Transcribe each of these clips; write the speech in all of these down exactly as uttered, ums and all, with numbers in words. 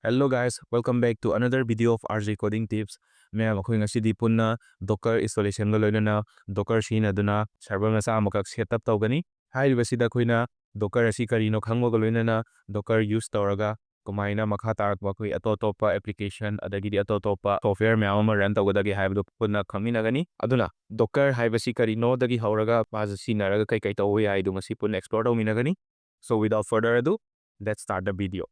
Hello guys, welcome back to another video of R J Coding Tips. ꯃꯌꯥꯝ, ꯑꯩꯈꯣꯏ ꯉꯁꯤꯗꯤ ꯄꯨꯟꯅ Docker installation ꯒ ꯂꯣꯏꯅꯅ Docker ꯁꯤꯖꯤꯟꯅꯗꯨꯅ server ꯃꯆꯥ ꯑꯃꯈꯛ set up ꯇꯧꯒꯅꯤ꯫ ꯍꯥꯏꯔꯤꯕꯁꯤꯗ ꯑꯩꯈꯣꯏꯅ Docker ꯑꯁꯤ ꯀꯔꯤꯅꯣ ꯈꯪꯕꯒ ꯂꯣꯏꯅꯅ Docker use ꯇꯧꯔꯒ ꯀꯃꯥꯏꯅ ꯃꯈꯥ ꯇꯥꯔꯛꯄ ꯑꯩꯈꯣꯏ ꯑꯇꯣꯞ ꯑꯇꯣꯞꯄ application ꯑꯗꯒꯤꯗꯤ ꯑꯇꯣꯞ ꯑꯇꯣꯞꯄ software ꯃꯌꯥꯝ ꯑꯃ run ꯇꯧꯒꯗꯒꯦ ꯍꯥꯏꯕꯗꯨ ꯄꯨꯟꯅ ꯈꯪꯃꯤꯟꯅꯒꯅꯤ꯫ ꯑꯗꯨꯅ Docker ꯍꯥꯏꯕꯁꯤ ꯀꯔꯤꯅꯣꯗꯒꯤ ꯍꯧꯔꯒ ꯃꯥꯁꯦ ꯁꯤꯖꯤꯟꯅꯔꯒ ꯀꯩ ꯀꯩ ꯇꯧꯕ ꯌꯥꯏ ꯍꯥꯏꯗꯨ ꯉꯁꯤ ꯄꯨꯟꯅ explore ꯇꯧꯃꯤꯟꯅꯒꯅꯤ꯫ So without further ado, let's start the video.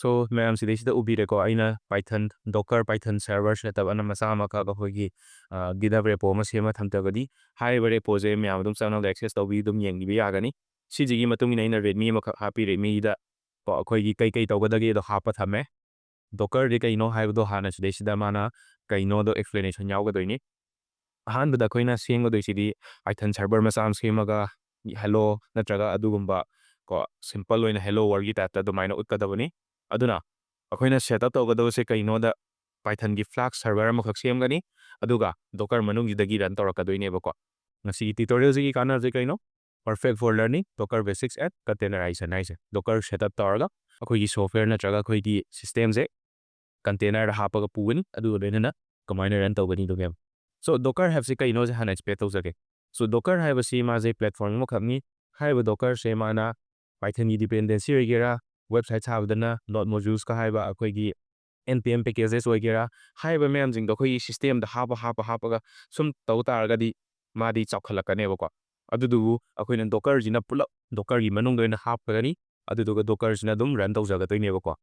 So ꯃꯌꯥꯝ, ꯁꯤꯗꯩꯁꯤꯗ ꯎꯕꯤꯔꯦꯀꯣ, ꯑꯩꯅ Python, Docker Python server setup ꯑꯅ ꯃꯆꯥ ꯑꯃꯈꯛ ꯑꯩꯈꯣꯏꯒꯤ, ꯑ, GitHub repo ꯑꯃ ꯁꯦꯝꯃ ꯊꯝꯖꯕꯅꯤ꯫ ꯍꯥꯏꯔꯤꯕ repo ꯁꯦ ꯃꯌꯥꯝ ꯑꯗꯨꯝ ꯆꯪꯉꯒ access ꯇꯧꯕꯤ, ꯑꯗꯨꯝ ꯌꯦꯡꯕꯤꯕ ꯌꯥꯒꯅꯤ꯫ ꯁꯤꯁꯤꯒꯤ ꯃꯇꯨꯡ ꯏꯟꯅ ꯑꯩꯅ README ꯑꯃꯈꯛ ꯍꯥꯞꯄꯤ, README ꯗ ꯀꯣ ꯑꯩꯈꯣꯏꯒꯤ ꯀꯩ ꯀꯩ ꯇꯧꯒꯗꯒꯦꯗꯣ ꯍꯥꯞꯄ ꯊꯝꯃꯦ꯫ Docker ꯗꯤ ꯀꯩꯅꯣ ꯍꯥꯏꯕꯗꯣ ꯍꯥꯟꯅ ꯁꯤꯗꯩꯁꯤꯗ ꯃꯥꯅ ꯀꯩꯅꯣꯗꯣ explanation ꯌꯥꯎꯒꯗꯣꯏꯅꯤ꯫ ꯑꯍꯥꯟꯕꯗ ꯑꯩꯈꯣꯏꯅ ꯁꯦꯝꯒꯗꯣꯏꯁꯤꯗꯤ Python server ꯃꯆꯥ ꯑꯃ ꯁꯦꯝꯃꯒ hello ꯅꯠꯇ꯭ꯔꯒ ꯑꯗꯨꯒꯨꯝꯕ ꯀꯣ simple ꯑꯣꯏꯅ hello world ꯒꯤ type ꯇ ꯑꯗꯨꯃꯥꯏꯅ ꯎꯠꯀꯗꯕꯅꯤ꯫ ꯑꯗꯨꯅ ꯑꯩꯈꯣꯏꯅ setup ꯇꯧꯒꯗꯕꯁꯦ ꯀꯩꯅꯣꯗ Python ꯒꯤ Flask server ꯑꯃꯈꯛ ꯁꯦꯝꯒꯅꯤ, ꯑꯗꯨꯒ Docker ꯃꯅꯨꯡꯁꯤꯗꯒꯤ run ꯇꯧꯔꯛꯀꯗꯣꯏꯅꯦꯕꯀꯣ꯫ ꯉꯁꯤꯒꯤ tutorial ꯁꯤꯒꯤ ꯀꯥꯟꯅꯕꯁꯦ ꯀꯩꯅꯣ? Perfect for learning Docker basics and containerization ꯍꯥꯏꯁꯦ꯫ Docker setup ꯇꯧꯔꯒ ꯑꯩꯈꯣꯏꯒꯤ software ꯅꯠꯇ꯭ꯔꯒ ꯑꯩꯈꯣꯏꯒꯤ system ꯁꯦ container ꯗ ꯍꯥꯞꯄꯒ ꯄꯨꯒꯅꯤ, ꯑꯗꯨꯒ ꯂꯣꯏꯅꯅ ꯀꯃꯥꯏꯅ run ꯇꯧꯒꯅꯤꯗꯨꯅꯦꯕ꯫ So Docker ꯍꯥꯏꯕꯁꯤ ꯀꯩꯅꯣꯁꯦ ꯍꯥꯟꯅ explain ꯇꯧꯖꯒꯦ꯫ So Docker ꯍꯥꯏꯕꯁꯤ ꯃꯥꯁꯦ platform ꯑꯃꯈꯛꯅꯤ꯫ ꯍꯥꯏꯔꯤꯕ Docker ꯁꯦ ꯃꯥꯅ Python ꯒꯤ dependency ꯑꯣꯏꯒꯦꯔꯥ, website ꯁꯥꯕꯗꯅ Node modules ꯀ ꯍꯥꯏꯕ ꯑꯩꯈꯣꯏꯒꯤ N P M packages ꯑꯣꯏꯒꯦꯔꯥ, ꯍꯥꯏꯔꯤꯕ ꯃꯌꯥꯝꯁꯤꯡꯗꯣ ꯑꯩꯈꯣꯏꯒꯤ system ꯗ ꯍꯥꯞꯄ, ꯍꯥꯞꯄ, ꯍꯥꯞꯄꯒ ꯁꯨꯝ ꯇꯧ ꯇꯥꯔꯒꯗꯤ ꯃꯥꯗꯤ ꯆꯥꯎꯈꯠꯂꯛꯀꯅꯦꯕꯀꯣ꯫ ꯑꯗꯨꯗꯨꯕꯨ ꯑꯩꯈꯣꯏꯅ Docker ꯁꯤꯅ ꯄꯨꯂꯞ Docker ꯒꯤ ꯃꯅꯨꯡꯗ ꯑꯣꯏꯅ ꯍꯥꯞꯈ꯭ꯔꯅꯤ, ꯑꯗꯨꯗꯨꯒ Docker ꯁꯤꯅ ꯑꯗꯨꯝ run ꯇꯧꯖꯒꯗꯣꯏꯅꯦꯕꯀꯣ꯫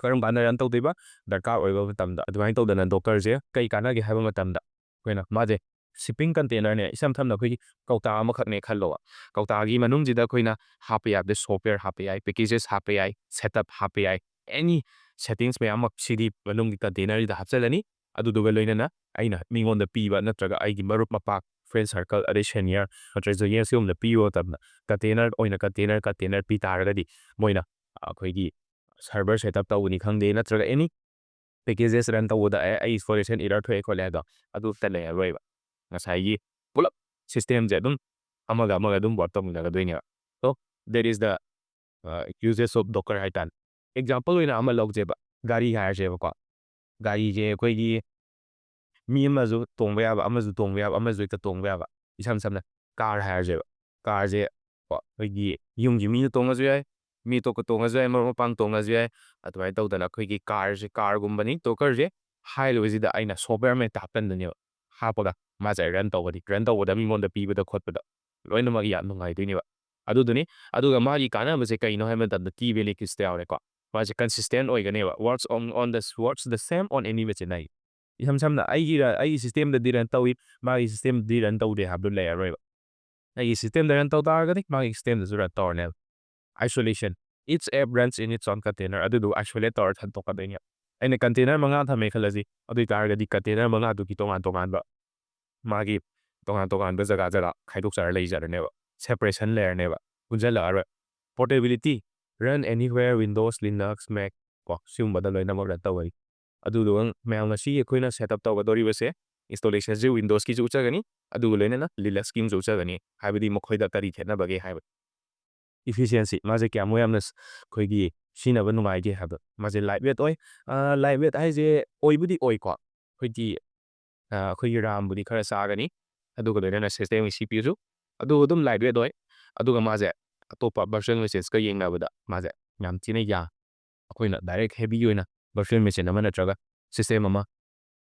ꯀꯔꯝ ꯀꯥꯟꯗ run ꯇꯧꯗꯣꯏꯕ? ꯗꯔꯀꯥꯔ ꯑꯣꯏꯕ ꯃꯇꯝꯗ꯫ ꯑꯗꯨꯃꯥꯏꯅ ꯇꯧꯗꯅ Docker ꯁꯦ ꯀꯩ ꯀꯥꯟꯅꯒꯦ ꯍꯥꯏꯕ ꯃꯇꯝꯗ, ꯑꯩꯈꯣꯏꯅ ꯃꯥꯁꯦ shipping container ꯅꯦ, ꯏꯁꯝ ꯁꯝꯅ ꯑꯩꯈꯣꯏꯒꯤ ꯀꯧꯇꯥ ꯑꯃꯈꯛꯅꯦ ꯈꯜꯂꯣꯕ꯫ ꯀꯧꯇꯥꯒꯤ ꯃꯅꯨꯡꯁꯤꯗ ꯑꯩꯈꯣꯏꯅ ꯍꯥꯞꯄ ꯌꯥꯕꯗꯤ software ꯍꯥꯞꯄ ꯌꯥꯏ, packages ꯍꯥꯞꯄ ꯌꯥꯏ, setup ꯍꯥꯞꯄ ꯌꯥꯏ, any settings ꯃꯌꯥꯝ ꯑꯃ ꯁꯤꯗꯤ ꯃꯅꯨꯡꯒꯤ container ꯁꯤꯗ ꯍꯥꯞꯆꯤꯜꯂꯅꯤ꯫ ꯑꯗꯨꯗꯨꯒ ꯂꯣꯏꯅꯅ ꯑꯩꯅ ꯃꯤꯉꯣꯟꯗ ꯄꯤꯕ ꯅꯠꯇ꯭ꯔꯒ ꯑꯩꯒꯤ ꯃꯔꯨꯞ ꯃꯄꯥꯡ, friend circle, ꯑꯗꯩ senior ꯅꯠꯇ꯭ꯔꯒ junior ꯁꯤꯒꯨꯝꯕꯗ ꯄꯤꯕ ꯃꯇꯝꯗ container ꯑꯣꯏꯅ container, container ꯄꯤ ꯇꯥꯔꯒꯗꯤ ꯃꯣꯏꯅ ꯑꯩꯈꯣꯏꯒꯤ server setup ꯇꯧꯕꯅꯤ ꯈꯪꯗꯦ, ꯅꯠꯇ꯭ꯔꯒ any packages run ꯇꯧꯕꯗ ꯑꯦ ꯑꯩ installation error ꯊꯣꯛꯑꯦ ꯈꯣꯠꯂꯦ ꯍꯥꯏꯗꯣ ꯑꯗꯨ ꯑꯝꯇ ꯂꯩꯔꯔꯣꯏꯕ꯫ ꯉꯁꯥꯏꯒꯤ ꯄꯨꯂꯞ systemꯁꯦ ꯑꯗꯨꯝ ꯑꯃꯒ ꯑꯃꯒ ꯑꯗꯨꯝ work ꯇꯧꯃꯤꯟꯅꯒꯗꯣꯏꯅꯦꯕ꯫ So that is the uses of Docker ꯍꯥꯏꯇꯥꯔꯦ꯫ Example ꯑꯣꯏꯅ ꯑꯃ ꯂꯧꯖꯦꯕ, ꯒꯥꯔꯤ ꯍꯥꯏꯔꯁꯦꯕꯀꯣ꯫ ꯒꯥꯔꯤꯁꯦ ꯑꯩꯈꯣꯏꯒꯤ ꯃꯤ ꯑꯃꯁꯨ ꯇꯣꯡꯕ ꯌꯥꯕ, ꯑꯃꯁꯨ ꯇꯣꯡꯕ ꯌꯥꯕ, ꯑꯃꯁꯨ ꯍꯦꯛꯇ ꯇꯣꯡꯕ ꯌꯥꯕ꯫ ꯏꯁꯝ ꯁꯝꯅ car ꯍꯥꯏꯔꯁꯦꯕ꯫ Carꯁꯦ ꯀꯣ ꯑꯩꯈꯣꯏꯒꯤ ꯌꯨꯝꯒꯤ ꯃꯤꯅ ꯇꯣꯡꯉꯁꯨ ꯌꯥꯏ, ꯃꯤ ꯑꯇꯣꯞꯄ ꯇꯣꯡꯉꯁꯨ ꯌꯥꯏ, ꯃꯔꯨꯞ ꯃꯄꯥꯡ ꯇꯣꯡꯉꯁꯨ ꯌꯥꯏ꯫ ꯑꯗꯨꯃꯥꯏꯅ ꯇꯧꯗꯅ ꯑꯩꯈꯣꯏꯒꯤ carꯁꯦ, carꯒꯨꯝꯕꯅꯤ Dockerꯁꯦ ꯍꯥꯏꯔꯤꯕꯁꯤꯗ ꯑꯩꯅ software ꯑꯃ ꯍꯦꯛꯇ ꯍꯥꯞꯆꯟꯗꯣꯏꯅꯦꯕ꯫ ꯍꯥꯞꯄꯒ ꯃꯥꯁꯦ run ꯇꯧꯕꯗꯤ, run ꯇꯧꯕꯗ ꯃꯤꯉꯣꯟꯗ ꯄꯤꯕꯗ ꯈꯣꯠꯄꯗ ꯂꯣꯏꯅꯃꯛ ꯌꯥꯝ ꯅꯨꯡꯉꯥꯏꯗꯣꯏꯅꯦꯕ꯫ ꯑꯗꯨꯗꯨꯅꯤ꯫ ꯑꯗꯨꯒ ꯃꯥꯒꯤ ꯀꯥꯟꯅꯕꯁꯦ ꯀꯩꯅꯣ ꯍꯥꯏꯕ ꯃꯇꯝꯗ key valueꯁꯇ ꯌꯥꯎꯔꯦꯀꯣ꯫ ꯃꯥꯁꯦ consistent ꯑꯣꯏꯒꯅꯦꯕ, works on, on the, works the same on any machine ꯍꯥꯏ꯫ ꯏꯁꯝ ꯁꯝꯅ ꯑꯩꯒꯤ ꯔ-, ꯑꯩꯒꯤ systemꯗꯗꯤ run ꯇꯧꯏ, ꯃꯥꯒꯤ systemꯗꯤ run ꯇꯧꯗꯦ ꯍꯥꯏꯕꯗꯨ ꯂꯩꯔꯔꯣꯏꯕ꯫ ꯑꯩꯒꯤ systemꯗ run ꯇꯧ ꯇꯥꯔꯒꯗꯤ ꯃꯥꯒꯤ systemꯗꯁꯨ run ꯇꯧꯔꯅꯦꯕ꯫ Isolation, each app runs in its own container, ꯑꯗꯨꯗꯨ isolate ꯇꯧꯔ ꯊꯟꯗꯣꯛꯀꯗꯣꯏꯅꯦꯕ꯫ ꯑꯩꯅ container ꯃꯉꯥ ꯊꯝꯃꯦ ꯈꯜꯂꯁꯤ, ꯑꯗꯨ ꯑꯣꯏ ꯇꯥꯔꯒꯗꯤ container ꯃꯉꯥꯗꯨꯒꯤ ꯇꯣꯉꯥꯟ ꯇꯣꯉꯥꯟꯕ ꯃꯥꯒꯤ ꯇꯣꯉꯥꯟ ꯇꯣꯉꯥꯟꯕ ꯖꯒꯥ ꯖꯒꯥ ꯈꯥꯏꯗꯣꯛꯆꯔ ꯂꯩꯖꯔꯅꯦꯕ꯫ Separation ꯂꯩꯔꯅꯦꯕ, ꯄꯨꯟꯁꯤꯜꯂꯛꯑꯔꯣꯏ꯫ Portability, run anywhere, Windows, Linux, Mac ꯀꯣ, ꯁꯤꯒꯨꯝꯕꯗ ꯂꯣꯏꯅꯃꯛ run ꯇꯧꯒꯅꯤ꯫ ꯑꯗꯨꯗꯨꯒ ꯃꯌꯥꯝ ꯉꯁꯤ ꯑꯩꯈꯣꯏꯅ set up ꯇꯧꯒꯗꯧꯔꯤꯕꯁꯦ installationꯁꯦ Windowsꯀꯤꯁꯨ ꯎꯠꯆꯒꯅꯤ, ꯑꯗꯨꯒ ꯂꯣꯏꯅꯅ Linuxꯀꯤ ꯑꯃꯁꯨ ꯎꯠꯆꯒꯅꯤ, ꯍꯥꯏꯕꯗꯤ ꯃꯈꯣꯏꯗ ꯀꯔꯤ ꯈꯦꯠꯅꯕꯒꯦ ꯍꯥꯏꯕ꯫ Efficiency, ꯃꯥꯁꯦ ꯀꯌꯥꯃꯨꯛ ꯌꯥꯝꯅ ꯁ-, ꯑꯩꯈꯣꯏꯒꯤ ꯁꯤꯖꯤꯟꯅꯕ ꯅꯨꯡꯉꯥꯏꯒꯦ ꯍꯥꯏꯕ꯫ ꯃꯥꯁꯦ lightweight ꯑꯣꯏ꯫ ꯑ, lightweight ꯍꯥꯏꯁꯦ ꯑꯣꯏꯕꯨꯗꯤ ꯑꯣꯏꯀꯣ, ꯑꯩꯈꯣꯏꯒꯤ, ꯑ, ꯑꯩꯈꯣꯏꯒꯤ RAMꯕꯨꯗꯤ ꯈꯔ ꯆꯥꯒꯅꯤ, ꯑꯗꯨꯒ ꯂꯣꯏꯅꯅ systemꯒꯤ CPUꯁꯨ꯫ ꯑꯗꯨ ꯑꯗꯨꯝ lightweight ꯑꯣꯏ꯫ ꯑꯗꯨꯒ ꯃꯥꯁꯦ ꯑꯇꯣꯞꯄ virtual machinesꯀ ꯌꯦꯡꯅꯕꯗ ꯃꯥꯁꯦ ꯌꯥꯝ ꯊꯤꯅ ꯌꯥ-, ꯑꯩꯈꯣꯏꯅ direct heavy ꯑꯣꯏꯅ virtual machine ꯑꯃ ꯅꯠꯇ꯭ꯔꯒ system ꯑꯃ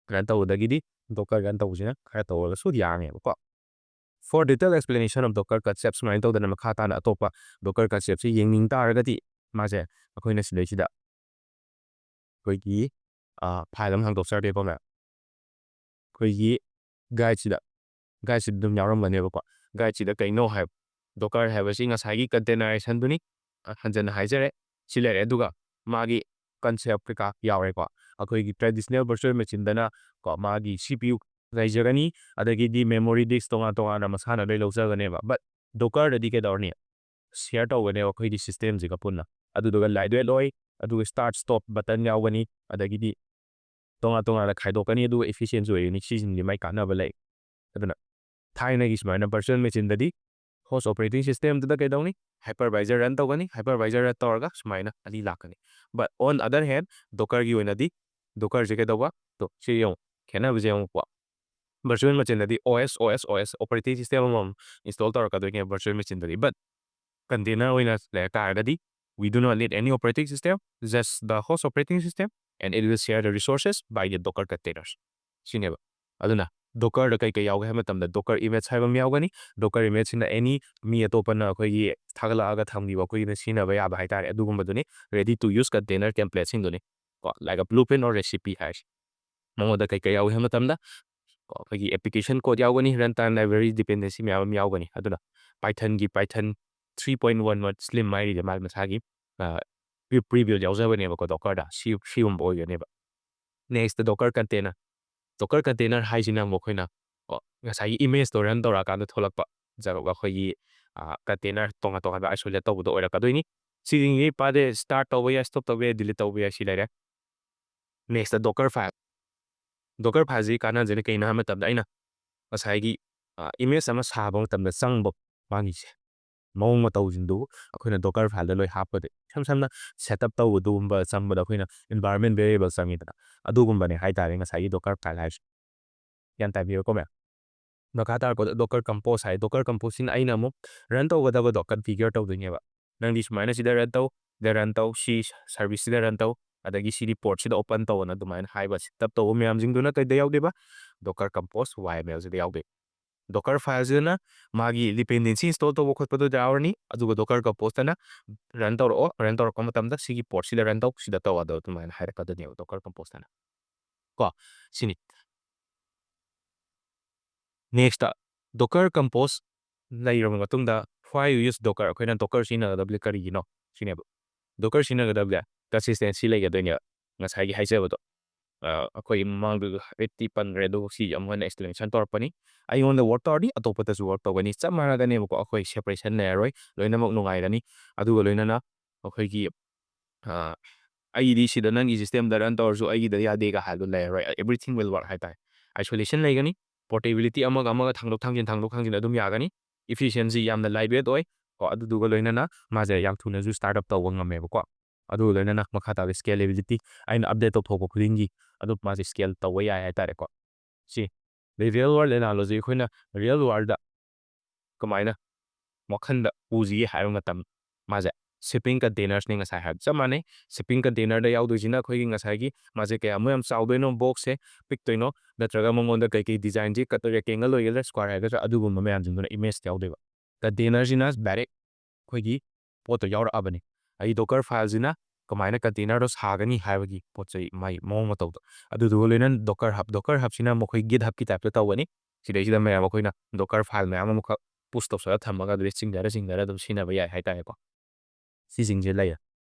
run ꯇꯧꯕꯗꯒꯤꯗꯤ Docker run ꯇꯧꯕꯁꯤꯅ ꯈꯔ ꯇꯧꯔꯒꯁꯨ ꯌꯥꯡꯉꯦꯕꯀꯣ꯫ For detailed explanation of Docker concept, ꯁꯨꯃꯥꯏꯅ ꯇꯧꯗꯅ ꯃꯈꯥ ꯇꯥꯅ ꯑꯇꯣꯞꯄ Docker conceptꯁꯤ ꯌꯦꯡꯅꯤꯡ ꯇꯥꯔꯒꯗꯤ ꯃꯥꯁꯦ ꯑꯩꯈꯣꯏꯅ ꯁꯤꯗꯩꯁꯤꯗ ꯑꯩꯈꯣꯏꯒꯤ, ꯑ, file ꯑꯃ ꯍꯥꯡꯗꯣꯛꯆꯔꯒꯦꯀꯣ ꯃꯌꯥꯝ꯫ ꯑꯩꯈꯣꯏꯒꯤ guideꯁꯤꯗ, guideꯁꯤꯗ ꯑꯗꯨꯝ ꯌꯥꯎꯔꯝꯒꯅꯦꯕꯀꯣ꯫ Guideꯁꯤꯗ ꯀꯩꯅꯣ ꯍꯥꯏꯕ, Docker ꯍꯥꯏꯕꯁꯤ ꯉꯁꯥꯏꯒꯤ containerizationꯗꯨꯅꯤ, ꯑ, ꯍꯟꯖꯟꯅ ꯍꯥꯏꯖꯔꯦ꯫ ꯁꯤ ꯂꯩꯔꯦ꯫ ꯑꯗꯨꯒ ꯃꯥꯒꯤ concept ꯀꯩꯀꯥ ꯌꯥꯎꯔꯦꯀꯣ꯫ ꯑꯩꯈꯣꯏꯒꯤ traditional virtual machineꯗꯅ ꯀꯣ ꯃꯥꯒꯤ CPU ꯂꯩꯖꯒꯅꯤ, ꯑꯗꯒꯤꯗꯤ memory disk ꯇꯣꯉꯥꯟ ꯇꯣꯉꯥꯟꯅ ꯃꯁꯥꯅ ꯂꯣꯏ ꯂꯧꯖꯒꯅꯦꯕ꯫ But Dockerꯗꯗꯤ ꯀꯩꯗꯧꯔꯅꯤ? Share ꯇꯧꯒꯅꯦꯕ ꯑꯩꯈꯣꯏꯒꯤ systemꯁꯤꯒ ꯄꯨꯟꯅ꯫ ꯑꯗꯨꯗꯨꯒ lightweight ꯑꯣꯏ, ꯑꯗꯨꯒ start stop button ꯌꯥꯎꯒꯅꯤ, ꯑꯗꯒꯤꯗꯤ ꯇꯣꯉꯥꯟ ꯇꯣꯉꯥꯟꯅ ꯈꯥꯏꯗꯣꯛꯀꯅꯤ, ꯑꯗꯨꯒ efficiency ꯑꯣꯏꯒꯅꯤ꯫ ꯁꯤꯁꯤꯡꯗꯤ ꯃꯥꯏ ꯀꯥꯟꯅꯕ ꯂꯩ꯫ ꯑꯗꯨꯅ ꯊꯥꯏꯅꯒꯤ ꯁꯨꯃꯥꯏꯅ virtual machineꯗꯗꯤ host operating systemꯗꯨꯗ ꯀꯩꯗꯧꯅꯤ? Hypervisor run ꯇꯧꯒꯅꯤ, hypervisor run ꯇꯧꯔꯒ ꯁꯨꯃꯥꯏꯅ ꯑꯅꯤ ꯂꯥꯛꯀꯅꯤ꯫ But on other hand, Dockerꯒꯤ ꯑꯣꯏꯅꯗꯤ Dockerꯁꯦ ꯀꯩꯗꯧꯕ? ꯇꯣ, ꯁꯤ ꯌꯦꯡꯉꯨ, ꯈꯦꯠꯅꯕꯁꯦ ꯌꯦꯡꯉꯨꯀꯣ꯫ Virtual machineꯗꯗꯤ OS, OS, OS operating system ꯑꯃꯃꯝ install ꯇꯧꯔꯛꯀꯗꯣꯏꯅꯦꯕ virtual machineꯗꯗꯤ꯫ But container ꯑꯣꯏꯅ ꯂꯩꯔ ꯇꯥꯔꯒꯗꯤ, we do not need any operating system, just the host operating system, and it will share the resources by the Docker containers꯫ ꯁꯤꯅꯦꯕ꯫ ꯑꯗꯨꯅ Dockerꯗ ꯀꯩ ꯀꯩ ꯌꯥꯎꯒꯦ ꯍꯥꯏꯕ ꯃꯇꯝꯗ, Docker image ꯍꯥꯏꯕ ꯑꯃ ꯌꯥꯎꯒꯅꯤ꯫ Docker imageꯁꯤꯅ any ꯃꯤ ꯑꯇꯣꯞꯄꯅ ꯑꯩꯈꯣꯏꯒꯤ ꯊꯥꯒꯠꯂꯛꯑꯒ ꯊꯝꯈꯤꯕ, ꯑꯩꯈꯣꯏꯒꯤꯅ ꯁꯤꯖꯤꯟꯅꯕ ꯌꯥꯕ ꯍꯥꯏꯇꯥꯔꯦ, ꯑꯗꯨꯒꯨꯝꯕꯗꯨꯅꯤ꯫ Ready to use container templateꯁꯤꯡꯗꯨꯅꯤ꯫ ꯀꯣ, like a blueprint or recipe ꯍꯥꯏꯔꯤꯁꯦ꯫ ꯃꯉꯣꯟꯗ ꯀꯩ ꯀꯩ ꯌꯥꯎꯏ ꯍꯥꯏꯕ ꯃꯇꯝꯗ, ꯀꯣ, ꯑꯩꯈꯣꯏꯒꯤ application code ꯌꯥꯎꯒꯅꯤ, runtime library dependency ꯃꯌꯥꯝ ꯑꯃ ꯌꯥꯎꯒꯅꯤ꯫ ꯑꯗꯨꯅ Pythonꯒꯤ Python three point one one Slim ꯍꯥꯏꯔꯤꯁꯦ ꯃꯥꯒꯤ ꯃꯁꯥꯒꯤ, ꯑ, pre-, pre-built ꯌꯥꯎꯖꯕꯅꯦꯕꯀꯣ Dockerꯗ꯫ ꯁꯤ, ꯁꯤꯒꯨꯝꯕ ꯑꯣꯏꯒꯅꯦꯕ꯫ Next, Docker container꯫ Docker container ꯍꯥꯏꯁꯤꯅ ꯑꯃꯨꯛ ꯑꯩꯈꯣꯏꯅ, ꯀꯣ, ꯉꯁꯥꯏꯒꯤ imageꯇꯣ run ꯇꯧꯔꯛꯑꯀꯥꯟꯗ ꯊꯣꯛꯂꯛꯄ, ꯖ-, ꯑꯩꯈꯣꯏꯒꯤ, ꯑ, container ꯇꯣꯉꯥꯟ ꯇꯣꯉꯥꯟꯕ isolate ꯇꯧꯕꯗꯣ ꯑꯣꯏꯔꯛꯀꯗꯣꯏꯅꯤ꯫ ꯁꯤꯁꯤꯡꯁꯤ ꯄꯥꯗꯦ start ꯇꯧꯕ ꯌꯥꯏ, stop ꯇꯧꯕ ꯌꯥꯏ, delete ꯇꯧꯕ ꯌꯥꯏ, ꯁꯤ ꯂꯩꯔꯦ꯫ Next, Docker file꯫ Docker fileꯁꯤ ꯀꯥꯟꯅꯕꯁꯤꯅ ꯀꯩꯅꯣ ꯍꯥꯏꯕ ꯃꯇꯝꯗ, ꯑꯩꯅ ꯉꯁꯥꯏꯒꯤ, ꯑ, image ꯑꯃ ꯁꯥꯕ ꯃꯇꯝꯗ ꯆꯪꯕ ꯃꯥꯒꯤꯁꯦ, ꯃꯑꯣꯡ ꯃꯇꯧꯁꯤꯡꯗꯨ ꯑꯩꯈꯣꯏꯅ Docker fileꯗ ꯂꯣꯏ ꯍꯥꯞꯄꯗꯤ, ꯏꯁꯝ ꯁꯝꯅ setup ꯇꯧꯕꯗꯨꯒꯨꯝꯕ ꯆꯪꯕꯗ ꯑꯩꯈꯣꯏꯅ environment variable ꯆꯪꯉꯤꯗꯅ, ꯑꯗꯨꯒꯨꯝꯕꯅꯦ ꯍꯥꯏꯇꯥꯔꯦ ꯉꯁꯥꯏꯒꯤ Docker file ꯍꯥꯏꯁꯦ꯫ ꯒ꯭ꯌꯥꯟ ꯇꯥꯕꯤꯔꯦꯀꯣ, ꯃꯌꯥꯝ? ꯃꯈꯥ ꯇꯥꯔꯛꯄꯗ Docker Compose ꯍꯥꯏ꯫ Docker Composeꯁꯤꯅ ꯑꯩꯅ ꯑꯃꯨꯛ run ꯇꯧꯒꯗꯕꯗꯣ configure ꯇꯧꯗꯣꯏꯅꯦꯕ꯫ ꯅꯪꯗꯤ ꯁꯨꯃꯥꯏꯅ ꯁꯤꯗ run ꯇꯧ, ꯁꯤꯗ run ꯇꯧ, ꯁꯤ serviceꯁꯤꯗ run ꯇꯧ, ꯑꯗꯒꯤ ꯁꯤꯗꯤ portꯁꯤꯗ open ꯇꯧꯑꯣꯅ ꯑꯗꯨꯃꯥꯏꯅ ꯍꯥꯏꯕ setup ꯇꯧꯕ ꯃꯌꯥꯝꯁꯤꯡꯗꯨꯅ ꯀꯩꯗ ꯌꯥꯎꯗꯣꯏꯕ? Docker Compose Y M Lꯁꯤꯗ ꯌꯥꯎꯗꯣꯏꯕ꯫ Docker fileꯁꯤꯗꯅ ꯃꯥꯒꯤ dependency install ꯇꯧꯕ ꯈꯣꯠꯄꯗꯨꯗ ꯌꯥꯎꯔꯅꯤ, ꯑꯗꯨꯒ Docker Composeꯇꯅ run ꯇꯧꯔꯛꯑꯣ, run ꯇꯧꯔꯛꯄ ꯃꯇꯝꯗ ꯁꯤꯒꯤ portꯁꯤꯗ run ꯇꯧ, ꯁꯤꯗ ꯇꯧ, ꯑꯗꯣ ꯑꯗꯨꯃꯥꯏꯅ ꯍꯥꯏꯔꯛꯀꯗꯣꯏꯅꯦꯕ Docker Composeꯇꯅ꯫ ꯀꯣ, ꯁꯤꯅꯤ꯫ Next, Docker Compose ꯂꯩꯔꯕ ꯃꯇꯨꯡꯗ, why you use Docker? ꯑꯩꯈꯣꯏꯅ Docker ꯁꯤꯖꯤꯟꯅꯒꯗꯕꯁꯦ ꯀꯔꯤꯒꯤꯅꯣ? ꯁꯤꯅꯦꯕ꯫ Docker ꯁꯤꯖꯤꯟꯅꯒꯗꯕꯁꯦ consistency ꯂꯩꯒꯗꯣꯏꯅꯦꯕ꯫ ꯉꯁꯥꯏꯒꯤ ꯍꯥꯏꯖꯕꯗꯣ, ꯑ, ꯑꯩꯈꯣꯏ ꯃꯃꯥꯡꯗꯁꯨ ꯍꯥꯏꯐꯦꯠꯇꯤ ꯄꯟꯈ꯭ꯔꯦ, ꯑꯗꯨꯕꯨ ꯁꯤ ꯑꯃꯨꯛ ꯍꯟꯅ explanation ꯇꯧꯔꯛꯄꯅꯤ꯫ ꯑꯩꯉꯣꯟꯗ work ꯇꯧꯔꯗꯤ ꯑꯇꯣꯞꯄꯗꯁꯨ work ꯇꯧꯒꯅꯤ, ꯆꯞ ꯃꯥꯟꯅꯒꯅꯦꯕꯀꯣ꯫ ꯑꯩꯈꯣꯏ separation ꯂꯩꯔꯔꯣꯏ, ꯂꯣꯏꯅꯃꯛ ꯅꯨꯡꯉꯥꯏꯔꯅꯤ꯫ ꯑꯗꯨꯒ ꯂꯣꯏꯅꯅ ꯑꯩꯈꯣꯏꯒꯤ, ꯑ, ꯑꯩꯒꯤꯗꯤ ꯁꯤꯗ ꯅꯪꯒꯤ system ꯗ run ꯇꯧꯔꯁꯨ ꯑꯩꯒꯤꯗ ꯌꯥꯗꯦꯒ ꯍꯥꯏꯕꯗꯣ ꯂꯩꯔꯔꯣꯏ꯫ Everything will work ꯍꯥꯏꯇꯥꯔꯦ꯫ Isolation ꯂꯩꯒꯅꯤ, portability ꯑꯃꯒ ꯑꯃꯒ ꯊꯥꯡꯗꯣꯛ ꯊꯥꯡꯖꯤꯟ, ꯊꯥꯡꯗꯣꯛ ꯊꯥꯡꯖꯤꯟ ꯑꯗꯨꯝ ꯌꯥꯒꯅꯤ, efficiency ꯌꯥꯝꯅ light weight ꯑꯣꯏ꯫ ꯀꯣ, ꯑꯗꯨꯗꯨꯒ ꯂꯣꯏꯅꯅ ꯃꯥꯁꯦ ꯌꯥꯝ ꯊꯨꯅꯁꯨ start up ꯇꯧꯕ ꯉꯝꯃꯦꯕꯀꯣ꯫ ꯑꯗꯨꯒ ꯂꯣꯏꯅꯅ ꯃꯈꯥ ꯇꯥꯕ scalability, ꯑꯩꯅ update ꯇꯧꯊꯣꯛꯄ ꯈꯨꯗꯤꯡꯒꯤ ꯑꯗꯨꯝ ꯃꯥꯁꯦ scale ꯇꯧꯕ ꯌꯥꯏ ꯍꯥꯏꯇꯥꯔꯦꯀꯣ꯫ ꯁꯤ ꯑꯗꯩ real world analogy, ꯑꯩꯈꯣꯏꯅ real world ꯗ ꯀꯃꯥꯏꯅ ꯋꯥꯈꯟꯗ ꯎꯁꯤꯒꯦ ꯍꯥꯏꯕ ꯃꯇꯝ, ꯃꯥꯁꯦ shipping containers ꯅꯤ ꯉꯁꯥꯏ ꯍꯥꯏꯕ ꯆꯞ ꯃꯥꯟꯅꯩ꯫ Shipping container ꯗ ꯌꯥꯎꯗꯣꯏꯁꯤꯅ ꯑꯩꯈꯣꯏꯒꯤ ꯉꯁꯥꯏꯒꯤ ꯃꯥꯁꯦ ꯀꯌꯥꯃꯨꯛ ꯌꯥꯝ ꯆꯥꯎꯗꯣꯏꯅꯣ, box ꯁꯦ ꯄꯤꯛꯇꯣꯏꯅꯣ, ꯅꯠꯇ꯭ꯔꯒ ꯃꯉꯣꯟꯗ ꯀꯩꯀꯩ design ꯁꯤ ꯀꯠ rectangle ꯑꯣꯏꯒꯗ꯭ꯔꯥ, square ꯍꯥꯏꯒꯗ꯭ꯔꯥ, ꯑꯗꯨꯒꯨꯝꯕ ꯃꯌꯥꯝꯁꯤꯡꯗꯨꯅ image ꯇ ꯌꯥꯎꯗꯣꯏꯕ꯫ Container ꯁꯤꯅ direct ꯑꯩꯈꯣꯏꯒꯤ ꯄꯣꯠꯇꯣ ꯌꯥꯎꯔꯛꯑꯕꯅꯤ꯫ ꯑꯩ Docker file ꯁꯤꯅ ꯀꯃꯥꯏꯅ container ꯗꯣ ꯁꯥꯒꯅꯤ ꯍꯥꯏꯕꯒꯤ ꯄꯣꯠ ꯆꯩ ꯃꯥꯒꯤ ꯃꯑꯣꯡ ꯃꯇꯧꯗꯣ꯫ ꯑꯗꯨꯗꯨꯒ ꯂꯣꯏꯅꯅ Docker Hub, Docker Hub ꯁꯤꯅ ꯃꯈꯣꯏ GitHub ꯀꯤ type ꯇ ꯇꯧꯒꯅꯤ꯫ ꯁꯤꯗꯩꯁꯤꯗ ꯃꯌꯥꯝ ꯑꯩꯈꯣꯏꯅ Docker file ꯃꯌꯥꯝ ꯑꯃꯈꯛ push ꯇꯧꯁꯜꯂꯒ ꯊꯝꯃꯒ ꯑꯗꯨꯗꯩ ꯆꯤꯡꯊꯔ ꯆꯤꯡꯊꯔ ꯑꯗꯨꯝ ꯁꯤꯖꯤꯟꯅꯕ ꯌꯥꯏ ꯍꯥꯏꯇꯥꯔꯦꯀꯣ꯫ ꯁꯤꯁꯤꯡꯁꯦ ꯂꯩꯔꯦ꯫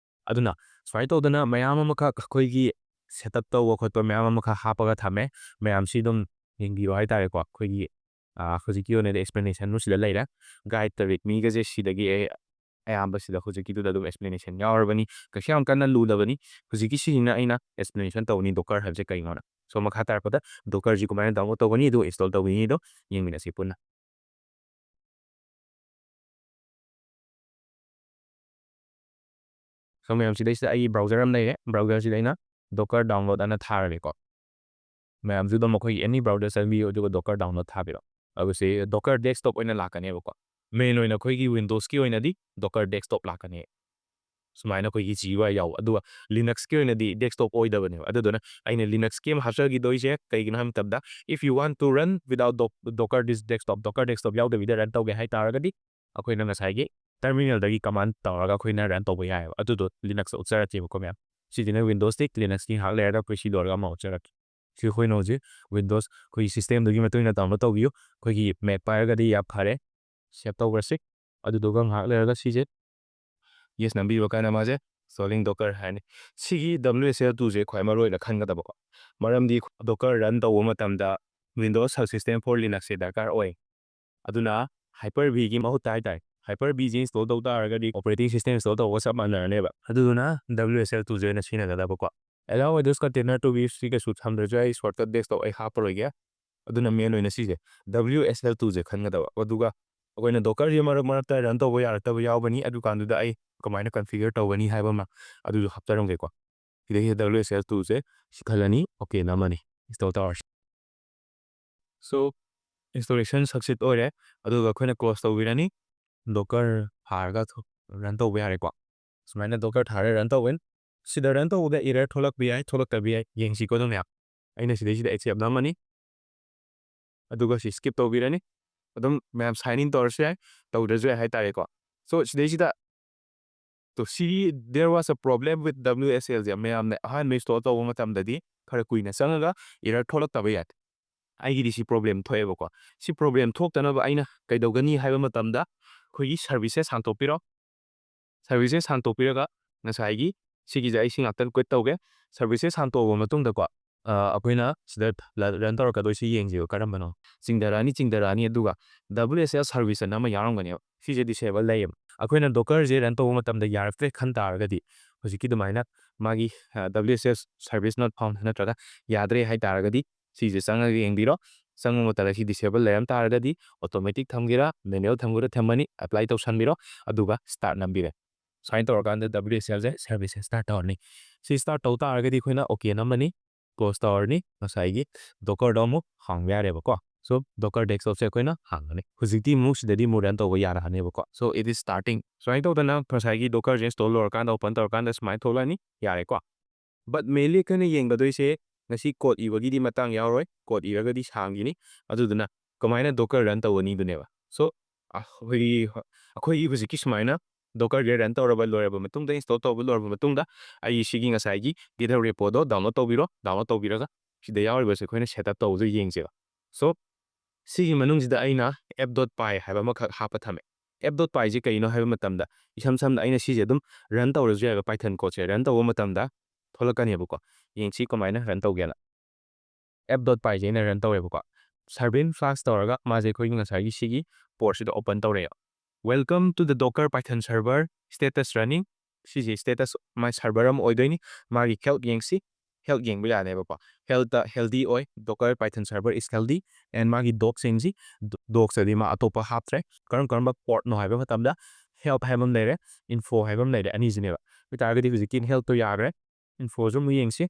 ꯑꯗꯨꯅ ꯁꯨꯃꯥꯏꯅ ꯇꯧꯗꯅ ꯃꯌꯥꯝ ꯑꯃꯈꯛ ꯑꯩꯈꯣꯏꯒꯤ setup ꯇꯧꯕ ꯈꯣꯠꯄ ꯃꯌꯥꯝ ꯑꯃꯈꯛ ꯍꯥꯞꯄꯒ ꯊꯝꯃꯦ꯫ ꯃꯌꯥꯝꯁꯤ ꯑꯗꯨꯝ ꯌꯦꯡꯕꯤꯌꯨ ꯍꯥꯏꯇꯥꯔꯦꯀꯣ꯫ ꯑꯩꯈꯣꯏꯒꯤ, ꯑ, ꯍꯧꯖꯤꯛꯀꯤ ꯑꯣꯏꯅꯗꯤ explanation ꯁꯤꯗ ꯂꯩꯔꯦ꯫ Guide ꯇ readme ꯒꯁꯦ ꯁꯤꯗꯒꯤ ꯑꯩ ꯑꯌꯥꯝꯕ ꯁꯤꯗ ꯍꯧꯖꯤꯛꯀꯤꯗꯨꯗ ꯑꯗꯨꯝ explanation ꯌꯥꯎꯔꯕꯅꯤ꯫ ꯀꯩꯁꯨ ꯌꯥꯝ ꯀꯟꯅ ꯂꯨꯗꯕꯅꯤ꯫ ꯍꯧꯖꯤꯛꯀꯤ ꯁꯤꯁꯤꯅ ꯑꯩꯅ explanation ꯇꯧꯅꯤ Docker ꯍꯥꯏꯕꯁꯦ ꯀꯩꯅꯣꯅ꯫ So ꯃꯈꯥ ꯇꯥꯔꯛꯄꯗ Docker ꯁꯤ ꯀꯃꯥꯏꯅ download ꯇꯧꯒꯅꯤ, ꯑꯗꯨꯒ install ꯇꯧꯒꯅꯤꯗꯣ ꯌꯦꯡꯃꯤꯟꯅꯁꯤ ꯄꯨꯟꯅ꯫ So ꯃꯌꯥꯝ, ꯁꯤꯗꯩꯁꯤꯗ ꯑꯩꯒꯤ browser ꯑꯃ ꯂꯩꯔꯦ꯫ Browser ꯁꯤꯗ ꯑꯩꯅ Docker download ꯑꯅ ꯊꯥꯔꯒꯦꯀꯣ꯫ ꯃꯌꯥꯝꯁꯨ ꯑꯗꯨꯝ ꯑꯩꯈꯣꯏꯒꯤ any browser ꯆꯪꯕꯤꯌꯨ, ꯑꯗꯨꯒ Docker download ꯊꯥꯕꯤꯔꯣ꯫ ꯑꯗꯨꯒ ꯁꯤ Docker desktop ꯑꯣꯏꯅ ꯂꯥꯛꯀꯅꯦꯕꯀꯣ꯫ Main ꯑꯣꯏꯅ ꯑꯩꯈꯣꯏꯒꯤ Windows ꯀꯤ ꯑꯣꯏꯅꯗꯤ Docker desktop ꯂꯥꯛꯀꯅꯤ꯫ ꯁꯨꯃꯥꯏꯅ ꯑꯩꯈꯣꯏꯒꯤ GUI ꯌꯥꯎꯕ꯫ ꯑꯗꯨꯒ Linux ꯀꯤ ꯑꯣꯏꯅꯗꯤ desktop ꯑꯣꯏꯗꯕꯅꯦꯕ꯫ ꯑꯗꯨꯗꯨꯅ ꯑꯩꯅ Linux ꯀꯤ ꯑꯃ ꯍꯥꯞꯆꯈꯤꯗꯣꯏꯁꯦ ꯀꯩꯒꯤꯅꯣ ꯍꯥꯏꯕ ꯃꯇꯝꯗ, if you want to run without doc-, Docker this desktop, Docker desktop ꯌꯥꯎꯗꯕꯤꯗ run ꯇꯧꯒꯦ ꯍꯥꯏ ꯇꯥꯔꯒꯗꯤ, ꯑꯩꯈꯣꯏꯅ ꯉꯁꯥꯏꯒꯤ terminal ꯗꯒꯤ command ꯇꯧꯔꯒ ꯑꯩꯈꯣꯏꯅ run ꯇꯧꯕ ꯌꯥꯏꯑꯕ꯫ ꯑꯗꯨꯗꯣ Linux ꯇ ꯎꯠꯆꯔꯛꯀꯦꯕꯀꯣ ꯃꯌꯥꯝ꯫ ꯁꯤꯁꯤꯅ Windows ꯇꯤ, Linux ꯀꯤ ꯉꯥꯏꯍꯥꯛ ꯂꯩꯔꯒ ꯑꯩꯈꯣꯏ ꯁꯤ ꯂꯣꯏꯔꯒ ꯑꯃ ꯎꯠꯆꯔꯛꯀꯦ꯫ ꯁꯤ ꯑꯩꯈꯣꯏꯅ ꯍꯧꯖꯤꯛ Windows ꯑꯩꯈꯣꯏꯒꯤ system ꯗꯨꯒꯤ ꯃꯇꯨꯡ ꯏꯟꯅ download ꯇꯧꯕꯤꯌꯨ꯫ ꯑꯩꯈꯣꯏꯒꯤ Mac ꯄꯥꯏꯔꯒꯗꯤ ꯌꯥꯝ ꯐꯔꯦ꯫ Save ꯇꯧꯈ꯭ꯔꯁꯤ꯫ ꯑꯗꯨꯗꯨꯒ ꯉꯥꯏꯍꯥꯛ ꯂꯩꯔꯒ ꯁꯤꯁꯦ yes ꯅꯝꯕꯤꯕ ꯀꯥꯟꯗ ꯃꯥꯁꯦ installing Docker ꯍꯥꯏꯔꯅꯤ꯫ ꯁꯤꯒꯤ W S L two ꯁꯦ ꯈ꯭ꯋꯥꯏ ꯃꯔꯨ ꯑꯣꯏꯅ ꯈꯟꯒꯗꯕꯀꯣ꯫ ꯃꯔꯝꯗꯤ Docker run ꯇꯧꯕ ꯃꯇꯝꯗ Windows Subsystem for Linux ꯁꯦ ꯗꯔꯀꯥꯔ ꯑꯣꯏ꯫ ꯑꯗꯨꯅ Hyper-V ꯒꯤ ꯃꯍꯨꯠꯇ ꯍꯥꯏꯇꯥꯔꯦ, Hyper-V ꯁꯦ install ꯇꯧ ꯇꯥꯔꯒꯗꯤ operating system install ꯇꯧꯕꯒ ꯆꯞ ꯃꯥꯟꯅꯔꯅꯦꯕ꯫ ꯑꯗꯨꯗꯨꯅ W S L two ꯁꯦ ꯑꯣꯏꯅ ꯁꯤꯖꯤꯟꯅꯒꯗꯕꯀꯣ꯫ Allow others container to be ꯁꯤꯒꯁꯨ ꯊꯝꯗ꯭ꯔꯁꯨ ꯌꯥꯏ, shortcut desktop ꯑꯩ ꯍꯥꯞꯄꯔꯣꯏꯒꯦ꯫ ꯑꯗꯨꯅ main ꯑꯣꯏꯅ ꯁꯤꯁꯦ W S L two ꯁꯦ ꯈꯟꯒꯗꯕ꯫ ꯑꯗꯨꯒ ꯑꯩꯈꯣꯏꯅ Docker-ꯁꯦ ꯃꯔꯛ ꯃꯔꯛꯇ run ꯇꯧꯕ ꯌꯥꯔꯛꯇꯕ ꯌꯥꯎꯕꯅꯤ, ꯑꯗꯨꯀꯥꯟꯗꯨꯗ ꯑꯩ ꯀꯃꯥꯏꯅ configure ꯇꯧꯒꯅꯤ ꯍꯥꯏꯕ ꯑꯃ ꯑꯗꯨꯁꯨ ꯍꯥꯞꯆꯔꯝꯒꯦꯀꯣ꯫ ꯁꯤꯗꯩꯁꯤꯗ W S L two ꯁꯦ ꯁꯤ ꯈꯜꯂꯅꯤ, OK ꯅꯝꯃꯅꯤ, install ꯇꯧꯔꯁꯤ꯫ So, installation succeed ꯑꯣꯏꯔꯦ꯫ ꯑꯗꯨꯒ ꯑꯩꯈꯣꯏꯅ close ꯇꯧꯕꯤꯔꯅꯤ, Docker ꯊꯥꯔꯒ run ꯇꯧꯕ ꯌꯥꯔꯦꯀꯣ꯫ ꯁꯨꯃꯥꯏꯅ Docker ꯊꯥꯔꯒ run ꯇꯧꯋꯦ꯫ ꯁꯤꯗ run ꯇꯧꯕꯗ error ꯊꯣꯛꯂꯛꯄ ꯌꯥꯏ, ꯊꯣꯛꯂꯛꯇꯕ ꯌꯥꯏ, ꯌꯦꯡꯁꯤꯀꯣ ꯑꯗꯨꯝ ꯃꯌꯥꯝ꯫ ꯑꯩꯅ ꯁꯤꯗꯩꯁꯤꯗ accept ꯅꯝꯃꯅꯤ꯫ ꯑꯗꯨꯒ ꯁꯤ skip ꯇꯧꯕꯤꯔꯅꯤ꯫ ꯑꯗꯨꯝ ꯃꯌꯥꯝ sign in ꯇꯧꯔꯁꯨ ꯌꯥꯏ, ꯇꯧꯗ꯭ꯔꯁꯨ ꯌꯥꯏ ꯍꯥꯏꯇꯥꯔꯦꯀꯣ꯫ So, ꯁꯤꯗꯩꯁꯤꯗ, so, ꯁꯤ, there was a problem with W S L ꯁꯦ ꯃꯌꯥꯝꯅ ꯑꯍꯥꯟꯕ install ꯇꯧꯕ ꯃꯇꯝꯗꯗꯤ ꯈꯔ ꯀꯨꯏꯅ ꯆꯪꯉꯒ error ꯊꯣꯛꯂꯛꯇꯕ ꯌꯥꯏ꯫ ꯑꯩꯒꯤꯗꯤ ꯁꯤ problem ꯊꯣꯛꯑꯦꯕꯀꯣ꯫ ꯁꯤ problem ꯊꯣꯛꯇꯅꯕ ꯑꯩꯅ ꯀꯩꯗꯧꯒꯅꯤ ꯍꯥꯏꯕ ꯃꯇꯝꯗ, ꯑꯩꯈꯣꯏꯒꯤ services ꯍꯥꯡꯇꯣꯛꯄꯤꯔꯣ꯫ Services ꯍꯥꯡꯇꯣꯛꯄꯤꯔꯒ ꯉꯁꯥꯏꯒꯤ ꯁꯤꯒꯤꯁꯦ ꯑꯩ ꯁꯤ ꯉꯥꯛꯇꯪ quit ꯇꯧꯒꯦ꯫ Services ꯍꯥꯡꯇꯣꯛꯑꯕ ꯃꯇꯨꯡꯗꯀꯣ, ꯑ, ꯑꯩꯈꯣꯏꯅ ꯁꯤꯗ ꯔꯟ ꯇꯧꯔꯛꯀꯗꯣꯏꯁꯤ ꯌꯦꯡꯁꯦꯕ ꯀꯔꯝꯕꯅꯣ꯫ ꯆꯤꯡꯊꯔꯛꯑꯅꯤ, ꯆꯤꯡꯊꯔꯛꯑꯅꯤ, ꯑꯗꯨꯒ W S L service ꯑꯅ ꯑꯃ ꯌꯥꯎꯔꯝꯒꯅꯦꯕ꯫ ꯁꯤꯁꯦ disable ꯂꯩꯌꯦꯕ꯫ ꯑꯩꯈꯣꯏꯅ Docker-ꯁꯦ ꯔꯟ ꯇꯧꯕ ꯃꯇꯝꯗ ꯌꯥꯔꯛꯇ꯭ꯔꯦ ꯈꯟ ꯇꯥꯔꯒꯗꯤ, ꯍꯧꯖꯤꯛꯀꯤ ꯑꯗꯨꯃꯥꯏꯅ ꯃꯥꯒꯤ, ꯑ, W S L service not found ꯅꯠꯇ꯭ꯔꯒ ꯌꯥꯗ꯭ꯔꯦ ꯍꯥꯏ ꯇꯥꯔꯒꯗꯤ, ꯁꯤꯁꯦ ꯆꯪꯉꯒ ꯌꯦꯡꯕꯤꯔꯣ꯫ ꯆꯪꯕ ꯃꯇꯝꯗ ꯁꯤ disable ꯂꯩꯔꯝ ꯇꯥꯔꯒꯗꯤ, automatic ꯊꯝꯒꯦꯔꯥ, manual ꯊꯝꯒꯦꯔꯥ ꯊꯝꯃꯅꯤ, apply ꯇꯧꯁꯟꯕꯤꯔꯣ, ꯑꯗꯨꯒ start ꯅꯝꯕꯤꯔꯦ꯫ ꯁꯨꯃꯥꯏꯅ ꯇꯧꯔꯀꯥꯟꯗ W S L ꯁꯦ service start ꯇꯧꯔꯅꯤ꯫ ꯁꯤ start ꯇꯧ ꯇꯥꯔꯒꯗꯤ ꯑꯩꯈꯣꯏꯅ OK ꯅꯝꯃꯅꯤ, close ꯇꯧꯔꯅꯤ, ꯉꯁꯥꯏꯒꯤ Docker-ꯗꯣ ꯑꯃꯨꯛ ꯍꯥꯡꯕ ꯌꯥꯔꯦꯕꯀꯣ꯫ So, Docker desktop-ꯁꯦ ꯑꯩꯈꯣꯏꯅ ꯍꯥꯡꯉꯅꯤ꯫ ꯍꯧꯖꯤꯛꯇꯤ ꯑꯃꯨꯛ ꯁꯤꯗꯗꯤ ꯑꯃꯨꯛ run ꯇꯧꯕ ꯌꯥꯔꯛꯑꯅꯦꯕꯀꯣ꯫ So, it is starting꯫ ꯁꯨꯃꯥꯏꯅ ꯇꯧꯗꯅ ꯉꯁꯥꯏꯒꯤ Docker-ꯁꯦ install ꯂꯣꯏꯔꯀꯥꯟꯗ, open ꯇꯧꯔꯀꯥꯟꯗ ꯁꯨꯃꯥꯏꯅ ꯊꯣꯛꯂꯛꯑꯅꯤ, ꯌꯥꯔꯦꯀꯣ꯫ But mainly ꯑꯩꯈꯣꯏꯅ ꯌꯦꯡꯒꯗꯣꯏꯁꯦ ꯉꯁꯤ code ꯏꯕꯒꯤꯗꯤ ꯃꯇꯥꯡ ꯌꯥꯎꯔꯣꯏ, code ꯏꯔꯒꯗꯤ ꯁꯥꯡꯈꯤꯅꯤ꯫ ꯑꯗꯨꯗꯨꯅ ꯀꯃꯥꯏꯅ Docker run ꯇꯧꯒꯅꯤꯗꯨꯅꯦꯕ꯫ So, ꯑꯩꯈꯣꯏꯒꯤ, ꯑꯩꯈꯣꯏꯒꯤ ꯍꯧꯖꯤꯛꯀꯤ ꯁꯨꯃꯥꯏꯅ Docker-ꯁꯦ run ꯇꯧꯔꯕ, ꯂꯣꯏꯔꯕ ꯃꯇꯨꯡꯗ, install ꯇꯧꯕ ꯂꯣꯏꯔꯕ ꯃꯇꯨꯡꯗ, ꯑꯩꯒꯤ ꯁꯤꯒꯤ ꯉꯁꯥꯏꯒꯤ GitHub repo-ꯗꯣ download ꯇꯧꯕꯤꯔꯣ꯫ Download ꯇꯧꯕꯤꯔꯒ ꯁꯤꯗ ꯌꯥꯎꯔꯤꯕꯁꯦ ꯑꯩꯈꯣꯏꯅ setup ꯇꯧꯕꯗꯣ ꯌꯦꯡꯁꯦꯕ꯫ So, ꯁꯤꯒꯤ ꯃꯅꯨꯡꯁꯤꯗ ꯑꯩꯅ app dot py ꯍꯥꯏꯕ ꯑꯃꯈꯛ ꯍꯥꯞꯄ ꯊꯝꯃꯦ꯫ App dot py-ꯁꯦ ꯀꯩꯅꯣ ꯍꯥꯏꯕ ꯃꯇꯝꯗ, ꯏꯁꯝ ꯁꯝꯅ ꯑꯩꯅ ꯁꯤꯁꯦ ꯑꯗꯨꯝ run ꯇꯧꯔꯁꯨ ꯌꯥꯏꯕ, Python code-ꯁꯦ run ꯇꯧꯕ ꯃꯇꯝꯗ ꯊꯣꯛꯂꯛꯀꯅꯦꯕꯀꯣ꯫ ꯌꯦꯡꯁꯤ ꯀꯃꯥꯏꯅ run ꯇꯧꯒꯦꯅ꯫ App dot py-ꯁꯦ ꯑꯩꯅ run ꯇꯧꯔꯦꯕꯀꯣ꯫ Serving Flask ꯇꯧꯔꯒ ꯃꯥꯁꯦ ꯑꯩꯈꯣꯏꯒꯤ ꯉꯁꯥꯏꯒꯤ ꯁꯤꯒꯤ port-ꯁꯤꯗ open ꯇꯧꯔꯦꯕ꯫ "Welcome to the Docker Python server, status running." ꯁꯤꯁꯦ status my server ꯑꯃ ꯑꯣꯏꯗꯣꯏꯅꯤ꯫ ꯃꯥꯒꯤ health ꯌꯦꯡꯁꯤ꯫ Health ꯌꯦꯡꯕ ꯌꯥꯅꯦꯕꯀꯣ꯫ Healthꯇ healthy ꯑꯣꯏ, Docker Python server is healthy, and ꯃꯥꯒꯤ docs ꯌꯦꯡꯁꯤ꯫ Do- docsꯇꯗꯤ ꯃꯥ ꯑꯇꯣꯞꯄ ꯍꯥꯞꯇ꯭ꯔꯦ꯫ ꯀꯔꯝ ꯀꯔꯝꯕ portꯅꯣ ꯍꯥꯏꯕ ꯃꯇꯝꯗ health ꯍꯥꯏꯕ ꯑꯃ ꯂꯩꯔꯦ, info ꯍꯥꯏꯕ ꯑꯃ ꯂꯩꯔꯦ, ꯑꯅꯤꯁꯤꯅꯦꯕ꯫ ꯑꯗꯨ ꯑꯣꯏꯇꯥꯔꯒꯗꯤ ꯍꯧꯖꯤꯛꯀꯤ healthꯇꯣ ꯌꯥꯈ꯭ꯔꯦ꯫ Infoꯁꯨ ꯑꯃꯨꯛ ꯌꯦꯡꯁꯤ꯫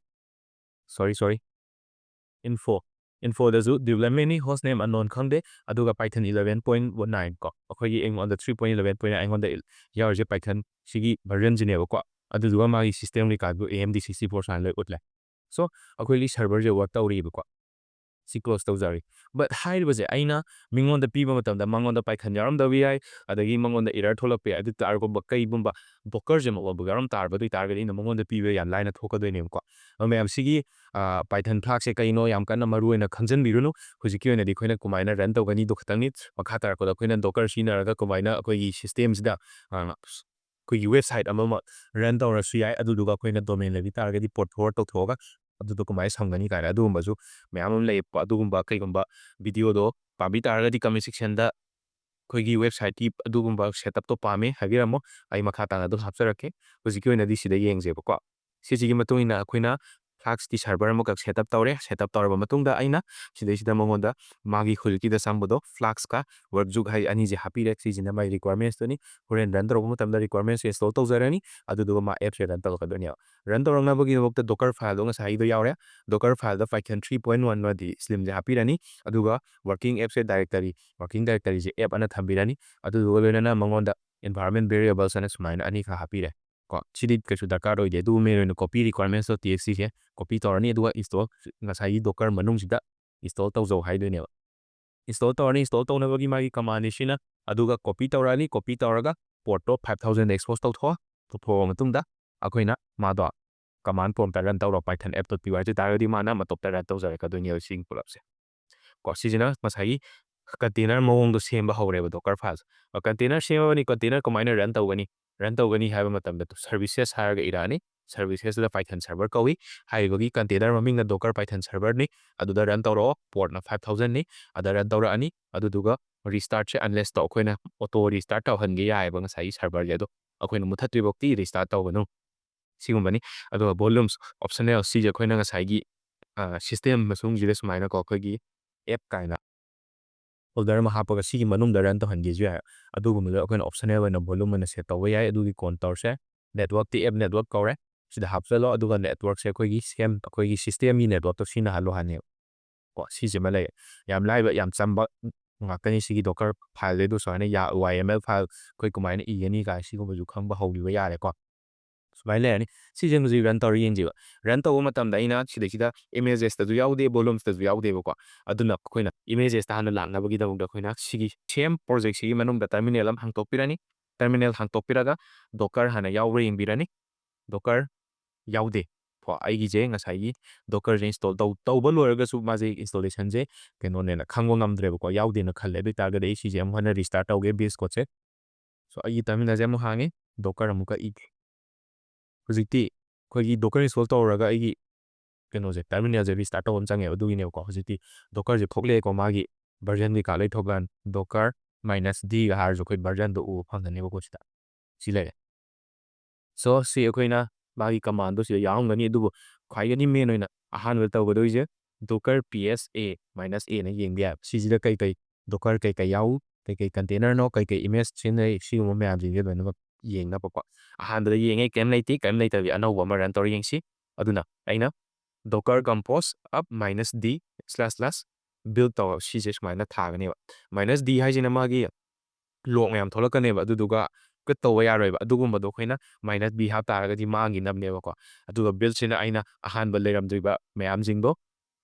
Sorry, sorry. Info. Infoꯗꯁꯨ developmentꯅꯤ, host name unknown ꯈꯪꯗꯦ, ꯑꯗꯨꯒ Python eleven point nine ꯀꯣ, ꯑꯩꯈꯣꯏꯒꯤ ꯑꯩꯉꯣꯟꯗ three point eleven point nine ꯑꯩꯉꯣꯟꯗ ꯌꯥꯎꯔꯤꯁꯦ Python ꯁꯤꯒꯤ versionꯁꯤꯅꯦꯕꯀꯣ꯫ ꯑꯗꯨꯗꯨꯒ ꯃꯥꯒꯤ system ꯀꯩꯀꯥꯗꯨ A M D sixty-four ꯁꯨꯃꯥꯏꯅ ꯂꯣꯏ ꯎꯠꯂꯦ꯫ So, ꯑꯩꯈꯣꯏꯒꯤ serverꯁꯦ work ꯇꯧꯔꯤꯕꯀꯣ꯫ ꯁꯤ close ꯇꯧꯖꯔꯤ꯫ But ꯍꯥꯏꯔꯤꯕꯁꯦ ꯑꯩꯅ ꯃꯤꯉꯣꯟꯗ ꯄꯤꯕ ꯃꯇꯝꯗ ꯃꯉꯣꯟꯗ Python ꯌꯥꯎꯔꯝꯗꯕ ꯌꯥꯏ, ꯑꯗꯒꯤ ꯃꯉꯣꯟꯗ error ꯊꯣꯛꯂꯛꯄ ꯌꯥꯏ꯫ ꯑꯗꯨ ꯇꯥꯔꯒꯨꯝꯕ ꯀꯩꯒꯨꯝꯕ Dockerꯁꯦ ꯃꯉꯣꯟꯗ ꯌꯥꯎꯔꯝ ꯇꯥꯔꯕ, ꯑꯗꯨ ꯑꯣꯏꯇꯥꯔꯒꯗꯤ ꯑꯩꯅ ꯃꯉꯣꯟꯗ ꯄꯤꯕ ꯌꯥꯝ ꯂꯥꯏꯅ ꯊꯣꯛꯀꯗꯣꯏꯅꯦꯕꯀꯣ꯫ ꯑꯗꯣ ꯃꯌꯥꯝꯁꯤꯒꯤ, ꯑ, Python Flaskꯁꯦ ꯀꯩꯅꯣ ꯌꯥꯝ ꯀꯟꯅ ꯃꯔꯨ ꯑꯣꯏꯅ ꯈꯪꯖꯤꯟꯕꯤꯔꯨꯅꯨ꯫ ꯍꯧꯖꯤꯛꯀꯤ ꯑꯣꯏꯅꯗꯤ ꯑꯩꯈꯣꯏꯅ ꯀꯃꯥꯏꯅ run ꯇꯧꯒꯅꯤꯗꯣ ꯈꯛꯇꯪꯅꯤ꯫ ꯃꯈꯥ ꯇꯥꯔꯛꯄꯗ ꯑꯩꯈꯣꯏꯅ Docker ꯁꯤꯖꯤꯟꯅꯔꯒ ꯀꯃꯥꯏꯅ ꯑꯩꯈꯣꯏꯒꯤ systemꯁꯤꯗ, ꯑ, ꯑꯩꯈꯣꯏꯒꯤ website ꯑꯃꯃꯛ run ꯇꯧꯔꯁꯨ ꯌꯥꯏ꯫ ꯑꯗꯨꯗꯨꯒ ꯑꯩꯈꯣꯏꯅ domain ꯂꯩꯕꯤ ꯇꯥꯔꯒꯗꯤ port forward ꯇꯧꯊꯣꯛꯑꯒ ꯑꯗꯨꯗꯣ ꯀꯃꯥꯏꯅ ꯁꯝꯒꯅꯤ ꯀꯥꯏꯅ ꯑꯗꯨꯒꯨꯝꯕꯁꯨ ꯃꯌꯥꯝ ꯑꯃ ꯂꯩꯌꯦꯕꯀꯣ꯫ ꯑꯗꯨꯒꯨꯝꯕ ꯀꯩꯒꯨꯝꯕ videoꯗꯣ ꯄꯥꯝꯕꯤ ꯇꯥꯔꯒꯗꯤ comment sectionꯗ ꯑꯩꯈꯣꯏꯒꯤ websiteꯀꯤ ꯑꯗꯨꯒꯨꯝꯕ setupꯇꯣ ꯄꯥꯝꯃꯦ ꯍꯥꯏꯕꯤꯔꯝꯃꯣ꯫ ꯑꯩ ꯃꯈꯥ ꯇꯥꯅ ꯑꯗꯨꯝ ꯍꯥꯞꯆꯔꯛꯀꯦ꯫ ꯍꯧꯖꯤꯛꯀꯤ ꯑꯣꯏꯅꯗꯤ ꯁꯤꯗ ꯌꯦꯡꯁꯦꯕꯀꯣ꯫ ꯁꯤꯁꯤꯒꯤ ꯃꯇꯨꯡ ꯏꯟꯅ ꯑꯩꯈꯣꯏꯅ Flaskꯀꯤ server ꯑꯃꯈꯛ setup ꯇꯧꯔꯦ꯫ Setup ꯇꯧꯔꯕ ꯃꯇꯨꯡꯗ ꯑꯩꯅ ꯁꯤꯗꯩꯁꯤꯗ ꯃꯉꯣꯟꯗ ꯃꯥꯒꯤ ꯍꯧꯖꯤꯛꯀꯤꯗ ꯆꯪꯕꯗꯣ Flaskꯀ Workzuk ꯍꯥꯏ ꯑꯅꯤꯁꯦ ꯍꯥꯞꯄꯤꯔꯦ꯫ ꯁꯤꯁꯤꯅ ꯃꯥꯒꯤ requirementsꯇꯨꯅꯤ꯫ ꯍꯣꯔꯦꯟ run ꯇꯧꯔꯛꯄ ꯃꯇꯝꯗ requirements install ꯇꯧꯖꯔꯅꯤ꯫ ꯑꯗꯨꯗꯨꯒ ꯃꯥ appꯁꯦ run ꯇꯧꯔꯛꯀꯗꯣꯏꯅꯦꯕ꯫ Run ꯇꯧꯔꯛꯅꯕꯒꯤꯗꯃꯛꯇ Docker fileꯗꯣ ꯉꯁꯥꯏꯒꯤꯗꯣ ꯌꯥꯎꯔꯦ꯫ Docker fileꯗ Python three point one ꯑꯃꯗꯤ slimꯁꯦ ꯍꯥꯞꯄꯤꯔꯅꯤ꯫ ꯑꯗꯨꯒ working appꯁꯦ directory, working directoryꯁꯦ app ꯑꯅ ꯊꯝꯕꯤꯔꯅꯤ꯫ ꯑꯗꯨꯗꯨꯒ ꯂꯣꯏꯅꯅ ꯃꯉꯣꯟꯗ environment variables ꯑꯅ ꯁꯨꯃꯥꯏꯅ ꯑꯅꯤꯈꯛ ꯍꯥꯞꯄꯤꯔꯦ꯫ ꯀꯣ, ꯁꯤꯗꯤ ꯀꯩꯁꯨ ꯗꯔꯀꯥꯔ ꯑꯣꯏꯗꯦ꯫ ꯑꯗꯨꯒ main ꯑꯣꯏꯅ copy requirements.txt ꯁꯦ copy ꯇꯧꯔꯅꯤ, ꯑꯗꯨꯒ install, ꯉꯁꯥꯏꯒꯤ Docker ꯃꯅꯨꯡꯁꯤꯗ install ꯇꯧꯖꯧ ꯍꯥꯏꯗꯣꯏꯅꯦꯕ꯫ Install ꯇꯧꯔꯅꯤ, install ꯇꯧꯅꯕꯒꯤ ꯃꯥꯒꯤ commandꯅꯤ ꯁꯤꯅ, ꯑꯗꯨꯒ copy ꯇꯧꯔꯛꯑꯅꯤ, copy ꯇꯧꯔꯒ portꯇꯣ five thousandꯗ expose ꯇꯧꯊꯣꯛꯑꯣ꯫ ꯇꯧꯊꯣꯛꯑꯕ ꯃꯇꯨꯡꯗ ꯑꯩꯈꯣꯏꯅ ꯃꯥꯗꯣ command promptꯇ run ꯇꯧꯔꯣ, Python app dot py ꯍꯥꯏ ꯇꯥꯔꯒꯗꯤ ꯃꯥꯅ ꯃꯇꯣꯞꯇ run ꯇꯧꯖꯔꯛꯀꯗꯣꯏꯅꯦꯕ ꯁꯤꯒꯤ ꯄꯨꯂꯞꯁꯦ꯫ ꯀꯣ, ꯁꯤꯁꯤꯅ ꯉꯁꯥꯏꯒꯤ container ꯃꯑꯣꯡꯗꯣ ꯁꯦꯝꯕ ꯍꯧꯔꯦꯕ Docker files꯫ ꯑ, container ꯁꯦꯝꯃꯕꯅꯤ, container ꯀꯃꯥꯏꯅ run ꯇꯧꯒꯅꯤ? Run ꯇꯧꯒꯅꯤ ꯍꯥꯏꯕ ꯃꯇꯝꯗ services ꯍꯥꯏꯔꯒ ꯏꯔꯛꯑꯅꯤ꯫ services ꯇꯨꯗ Python server ꯀꯧꯏ꯫ ꯍꯥꯏꯔꯤꯕꯒꯤ container ꯃꯃꯤꯡꯅ Docker Python server ꯅꯤ꯫ ꯑꯗꯨꯗ run ꯇꯧꯔꯛꯑꯣ, port ꯅ five thousand ꯅꯤ꯫ ꯑꯗ run ꯇꯧꯔꯛꯑꯅꯤ꯫ ꯑꯗꯨꯗꯨꯒ restart ꯁꯦ unless ꯇꯣ ꯑꯩꯈꯣꯏꯅ auto restart ꯇꯧꯍꯟꯒꯦ ꯌꯥꯏꯑꯕ ꯉꯁꯥꯏꯒꯤ server ꯁꯦ꯫ ꯑꯗꯣ ꯑꯩꯈꯣꯏꯅ ꯃꯨꯠꯊꯠꯇ꯭ꯔꯤꯐꯥꯎꯗꯤ restart ꯇꯧꯒꯅꯨ꯫ ꯁꯤꯒꯨꯝꯕꯅꯤ꯫ ꯑꯗꯨꯒ volumes optional ꯁꯤꯁꯦ ꯑꯩꯈꯣꯏꯅ ꯉꯁꯥꯏꯒꯤ, ꯑ, system ꯃꯅꯨꯡꯁꯤꯗ ꯁꯨꯃꯥꯏꯅꯀꯣ ꯑꯩꯈꯣꯏꯒꯤ app ꯀꯥꯏꯅ folder ꯑꯃ ꯍꯥꯞꯄꯒ ꯁꯤꯒꯤ ꯃꯅꯨꯡꯗ run ꯇꯧꯍꯟꯒꯦꯁꯨ ꯌꯥꯏ꯫ ꯑꯗꯨꯒꯨꯝꯕꯗ ꯑꯩꯈꯣꯏꯅ optional ꯑꯣꯏꯅ volume ꯑꯣꯏꯅ set ꯇꯧꯕ ꯌꯥꯏ꯫ ꯑꯗꯨꯒꯤ contour ꯁꯦ network ꯇꯤ app network ꯀꯧꯔꯦ꯫ ꯁꯤꯗ ꯍꯥꯞꯆꯜꯂꯣ꯫ ꯑꯗꯨꯒ network ꯁꯦ ꯑꯩꯈꯣꯏꯒꯤ ꯁꯦꯝ-, ꯑꯩꯈꯣꯏꯒꯤ system ꯒꯤ network ꯇꯣ ꯁꯤꯖꯤꯟꯅꯍꯜꯂꯣ ꯍꯥꯏꯅꯦꯕ꯫ ꯀꯣ, ꯁꯤꯁꯤꯃ ꯂꯩꯔꯦ꯫ ꯌꯥꯝ ꯂꯥꯏꯕ, ꯌꯥꯝ ꯆꯝꯕ ꯉꯥꯛꯇꯅꯤ ꯁꯤꯒꯤ Docker file ꯗꯩꯗꯣ꯫ ꯁꯨꯃꯥꯏꯅ ꯌꯥ-, Y M L file ꯑꯩꯈꯣꯏ ꯀꯃꯥꯏꯅ ꯏꯒꯅꯤ ꯀꯥꯏ ꯁꯤꯒꯨꯝꯕꯁꯨ ꯈꯪꯕ ꯍꯧꯈꯤꯕ ꯌꯥꯔꯦꯀꯣ꯫ ꯁꯨꯃꯥꯏꯅ ꯂꯩꯔꯅꯤ꯫ ꯁꯤꯁꯦ ꯍꯧꯖꯤꯛ run ꯇꯧꯔ ꯌꯦꯡꯁꯤꯕ꯫ Run ꯇꯧꯕ ꯃꯇꯝꯗ ꯑꯩꯅ ꯁꯤꯗꯩꯁꯤꯗ images ꯇꯁꯨ ꯌꯥꯎꯗꯦ, volumes ꯇꯁꯨ ꯌꯥꯎꯗꯦꯕꯀꯣ꯫ ꯑꯗꯨꯅ ꯑꯩꯈꯣꯏꯅ images ꯇ ꯍꯥꯟꯅ ꯂꯥꯛꯅꯕꯒꯤꯗꯃꯛꯇ ꯑꯩꯈꯣꯏꯅ ꯁꯤꯒꯤ same project ꯁꯤꯒꯤ ꯃꯅꯨꯡꯗ terminal ꯑꯃ ꯍꯥꯡꯇꯣꯛꯄꯤꯔꯅꯤ꯫ Terminal ꯍꯥꯡꯇꯣꯛꯄꯤꯔꯒ Docker ꯍꯥꯟꯅ ꯌꯥꯎꯕ꯭ꯔꯥ ꯌꯦꯡꯕꯤꯔꯅꯤ꯫ Docker ꯌꯥꯎꯗꯦ꯫ ꯀꯣ, ꯑꯩꯒꯤꯁꯦ ꯉꯁꯥꯏꯒꯤ Docker ꯁꯦ install ꯇꯧ-, ꯇꯧꯕ ꯂꯣꯏꯔꯒꯁꯨ ꯃꯥꯁꯦ installation ꯁꯦ ꯀꯩꯅꯣꯅꯦꯅ ꯈꯪꯕ ꯉꯝꯗ꯭ꯔꯦꯕꯀꯣ, ꯌꯥꯎꯗꯦꯅ ꯈꯜꯂꯦ꯫ ꯑꯗꯨ ꯑꯣꯏꯇꯥꯔꯒꯗꯤ ꯑꯩ ꯁꯤꯁꯦ ꯑꯃꯨꯛ ꯍꯟꯅ restart ꯇꯧꯒꯦ base code ꯁꯦ꯫ So, ꯑꯩꯒꯤ terminal ꯁꯦ ꯑꯃꯨꯛ ꯍꯥꯡꯉꯦ, Docker ꯑꯃꯨꯛꯀ ꯏꯒꯦ꯫ ꯍꯧꯖꯤꯛꯇꯤ ꯑꯩꯈꯣꯏꯒꯤ Docker install ꯇꯧꯔꯒ ꯑꯩꯒꯤ ꯀꯩꯅꯣꯁꯦ, terminal ꯁꯦ restart ꯇꯧꯕ ꯑꯃ ꯆꯪꯉꯦꯕ, ꯑꯗꯨꯒꯤꯅꯦꯕꯀꯣ꯫ ꯍꯧꯖꯤꯛꯇꯤ Docker ꯁꯦ ꯊꯣꯛꯂꯛꯑꯦꯀꯣ, ꯃꯥꯒꯤ version ꯀꯩꯀꯥ ꯂꯣꯏ ꯊꯣꯛꯂꯛꯑꯅꯤ꯫ Docker minus D ꯒ ꯍꯥꯏꯔꯁꯨ ꯑꯩꯈꯣꯏ version ꯗꯣ ꯎꯕ ꯐꯪꯒꯅꯦꯕꯀꯣ ꯁꯤꯗ꯫ ꯁꯤ ꯂꯩꯔꯦ꯫ So, ꯁꯤ ꯑꯩꯈꯣꯏꯅ ꯃꯥꯒꯤ command ꯗꯣ ꯁꯤꯗ ꯌꯥꯎꯔꯝꯒꯅꯤ, ꯑꯗꯨꯕꯨ ꯈ꯭ꯋꯥꯏꯗꯒꯤ main ꯑꯣꯏꯅ ꯑꯍꯥꯟꯕꯗ ꯇꯧꯒꯗꯣꯏꯁꯦ Docker P S A minus A ꯅ ꯌꯦꯡꯕ ꯌꯥꯏ꯫ ꯁꯤꯁꯤꯗ ꯀꯩ ꯀꯩ Docker ꯀꯩ ꯀꯩ ꯌꯥꯎ, ꯀꯩ ꯀꯩ container ꯅꯣ, ꯀꯩ ꯀꯩ image ꯁꯤꯖꯤꯟꯅꯩ, ꯁꯤꯒꯨꯝꯕ ꯃꯌꯥꯝꯁꯤꯡꯁꯦ ꯂꯣꯏꯅꯃꯛ ꯌꯦꯡꯅꯕꯀꯣ꯫ ꯑꯍꯥꯟꯕꯗ ꯌꯦꯡꯉꯦ, ꯀꯩꯝ ꯂꯩꯇꯦ, ꯀꯩꯝ ꯂꯩꯇꯕꯤ ꯑꯅꯧꯕ ꯑꯃ run ꯇꯧꯔ ꯌꯦꯡꯁꯤ꯫ ꯑꯗꯨꯅ ꯑꯩꯅ Docker compose up minus D slash slash build ꯇꯧꯔ ꯁꯤꯁꯦ ꯁꯨꯃꯥꯏꯅ ꯊꯥꯒꯅꯦꯕ꯫ Minus D ꯍꯥꯏꯁꯤꯅ ꯃꯥꯒꯤ log ꯃꯌꯥꯝ ꯊꯣꯛꯂꯛꯀꯅꯦꯕ, ꯑꯗꯨꯗꯨꯒ quit ꯇꯧꯕ ꯌꯥꯔꯣꯏꯕ꯫ ꯑꯗꯨꯒꯨꯝꯕꯗꯣ ꯑꯩꯈꯣꯏꯅ minus D ꯍꯥꯞ ꯇꯥꯔꯒꯗꯤ ꯃꯥꯡꯈꯤꯅꯕꯅꯦꯕꯀꯣ꯫ ꯑꯗꯨꯒ build ꯁꯤꯅ ꯑꯩꯅ ꯑꯍꯥꯟꯕ ꯂꯩꯔꯝꯗ꯭ꯔꯤꯕ ꯃꯌꯥꯝꯁꯤꯡꯗꯣ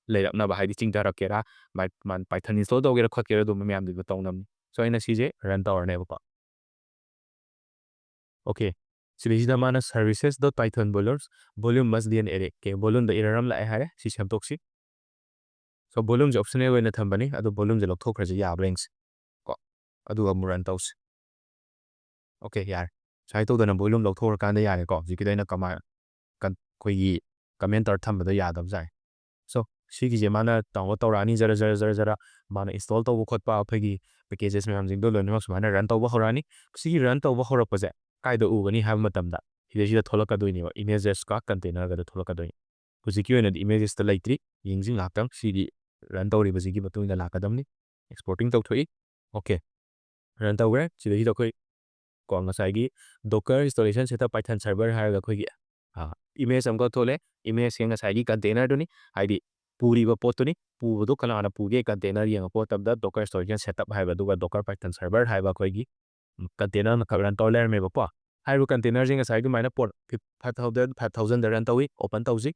ꯂꯩꯔꯛꯅꯕ, ꯍꯥꯏꯗꯤ ꯆꯤꯡꯊꯔꯛꯀꯦꯔꯥ, ꯃꯥꯏ-, ꯃꯥ-, Python install ꯇꯧꯒꯦꯔꯥ ꯈꯣꯠꯀꯦꯔꯥ, ꯑꯗꯨꯝꯕ ꯃꯌꯥꯝꯗꯨꯗꯣ ꯇꯧꯅꯕꯅꯤ꯫ So, ꯑꯩꯅ ꯁꯤꯁꯦ run ꯇꯧꯔꯅꯦꯕꯀꯣ꯫ Okay, ꯁꯤꯗꯩꯁꯤꯗ ꯃꯥꯅ services dot python volumes, volume must be an array꯫ Okay, volume the error ꯑꯃ ꯂꯥꯛꯑꯦ ꯍꯥꯏꯔꯦ, ꯁꯤ ꯁꯦꯝꯗꯣꯛꯁꯤ꯫ So, volume ꯁꯦ optional ꯑꯣꯏꯅ ꯊꯝꯕꯅꯤ, ꯑꯗꯣ volume ꯁꯦ ꯂꯧꯊꯣꯛꯈ꯭ꯔꯁꯤ ꯌꯥꯕ꯭ꯔꯥ ꯌꯦꯡꯁꯤ ꯀꯣ꯫ ꯑꯗꯨꯒ ꯑꯃꯨꯛ run ꯇꯧꯁꯤ꯫ Okay, ꯌꯥꯔꯦ꯫ ꯁꯨꯃꯥꯏꯅ ꯇꯧꯗꯅ volume ꯂꯧꯊꯣꯛꯈ꯭ꯔꯀꯥꯟꯗ ꯌꯥꯔꯦꯀꯣ꯫ ꯍꯧꯖꯤꯛꯀꯤꯗꯣ ꯑꯩꯅ command, ꯑꯩꯈꯣꯏꯒꯤ comment ꯇꯧꯔ ꯊꯝꯕꯗꯣ ꯌꯥꯗꯕꯖꯥꯠꯅꯤ꯫ So ꯁꯤꯒꯤꯁꯦ ꯃꯥꯅ download ꯇꯧꯔꯛꯑꯅꯤ, ꯖꯔ ꯖꯔ ꯖꯔ ꯖꯔ ꯃꯥꯅ install ꯇꯧꯕ ꯈꯣꯠꯄ ꯑꯩꯈꯣꯏꯒꯤ packages ꯃꯌꯥꯝꯁꯤꯡꯗꯣ ꯂꯣꯏꯅꯃꯛ ꯁꯨꯃꯥꯏꯅ run ꯇꯧꯕ ꯍꯧꯔꯛꯑꯅꯤ꯫ ꯁꯤꯒꯤ run ꯇꯧꯕ ꯍꯧꯔꯛꯄꯁꯦ ꯀꯥꯏꯗ ꯎꯒꯅꯤ ꯍꯥꯏꯕ ꯃꯇꯝꯗ ꯁꯤꯗꯩꯁꯤꯗ ꯊꯣꯛꯂꯛꯀꯗꯣꯏꯅꯦꯕ, images ꯀ container ꯒꯗ ꯊꯣꯛꯂꯛꯀꯗꯣꯏꯅꯤ꯫ ꯍꯧꯖꯤꯛꯀꯤ ꯑꯣꯏꯅꯗꯤ images ꯇ ꯂꯩꯇ꯭ꯔꯤ, ꯌꯦꯡꯁꯤ ꯉꯥꯏꯍꯥꯛꯇꯪ꯫ ꯁꯤꯗꯤ run ꯇꯧꯔꯤꯕꯁꯤꯒꯤ ꯃꯇꯨꯡ ꯏꯟꯅ ꯂꯥꯛꯀꯗꯕꯅꯤ꯫ Exporting ꯇꯧꯊꯣꯛꯏ꯫ Okay, run ꯇꯧꯈ꯭ꯔꯦ꯫ ꯁꯤꯗꯩꯁꯤꯗ ꯑꯩꯈꯣꯏ ꯀꯣ ꯉꯁꯥꯏꯒꯤ Docker installation setup Python server ꯍꯥꯏꯔꯒ ꯑꯩꯈꯣꯏꯒꯤ image ꯑꯃꯈꯛ ꯊꯣꯛꯂꯦ꯫ Image ꯁꯦ ꯉꯁꯥꯏꯒꯤ container ꯗꯨꯅꯤ, ꯍꯥꯏꯗꯤ ꯄꯨꯔꯤꯕ ꯄꯣꯠꯇꯨꯅꯤ꯫ ꯄꯨꯕꯗꯨ ꯀꯅꯥꯅ ꯄꯨꯒꯦ container ꯌꯦꯡꯉꯛꯄ ꯃꯇꯝꯗ Docker installation setup ꯍꯥꯏꯕ, ꯑꯗꯨꯒ Docker Python server ꯍꯥꯏꯕ ꯑꯩꯈꯣꯏꯒꯤ container ꯑꯃꯈꯛ run ꯇꯧꯔ ꯂꯩꯔꯝꯃꯦꯕꯀꯣ꯫ ꯍꯥꯏꯔꯤꯕ container ꯁꯦ ꯉꯁꯥꯏ ꯑꯗꯨꯃꯥꯏꯅ port five thousand, five thousand ꯗ run ꯇꯧꯏ, open ꯇꯧꯁꯤ꯫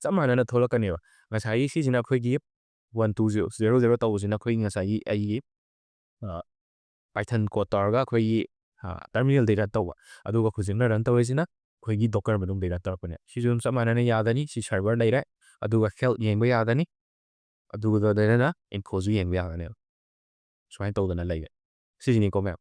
ꯆꯞ ꯃꯥꯟꯅꯅ ꯊꯣꯛꯂꯛꯀꯅꯦꯕ꯫ ꯉꯁꯥꯏꯒꯤ ꯁꯤꯁꯤꯅ ꯑꯩꯈꯣꯏꯒꯤ one two zero zero ꯇꯧꯕꯁꯤꯅ ꯑꯩꯈꯣꯏꯒꯤ ꯉꯁꯥꯏꯒꯤ ꯑꯩꯒꯤ, ꯑ, Python code ꯇꯧꯔꯒ ꯑꯩꯈꯣꯏꯒꯤ, ꯑ, terminal ꯗꯩ run ꯇꯧꯕ꯫ ꯑꯗꯨꯒ ꯍꯧꯖꯤꯛꯅ run ꯇꯧꯔꯤꯁꯤꯅ ꯑꯩꯈꯣꯏꯒꯤ Docker ꯃꯅꯨꯡꯗꯩ run ꯇꯧꯔꯛꯄꯅꯦ꯫ ꯁꯤꯁꯨ ꯑꯗꯨꯝ ꯆꯞ ꯃꯥꯟꯅꯅ ꯌꯥꯒꯅꯤ꯫ ꯁꯤ server ꯂꯩꯔꯦ꯫ ꯑꯗꯨꯒ health ꯌꯦꯡꯕ ꯌꯥꯒꯅꯤ꯫ ꯑꯗꯨꯒ ꯂꯣꯏꯅꯅ info ꯁꯨ ꯌꯦꯡꯕ ꯌꯥꯒꯅꯦꯕ꯫ ꯁꯨꯃꯥꯏꯅ ꯇꯧꯗꯅ ꯂꯩꯔꯦ꯫ ꯁꯤꯁꯤꯅꯤꯀꯣ ꯃꯌꯥꯝ꯫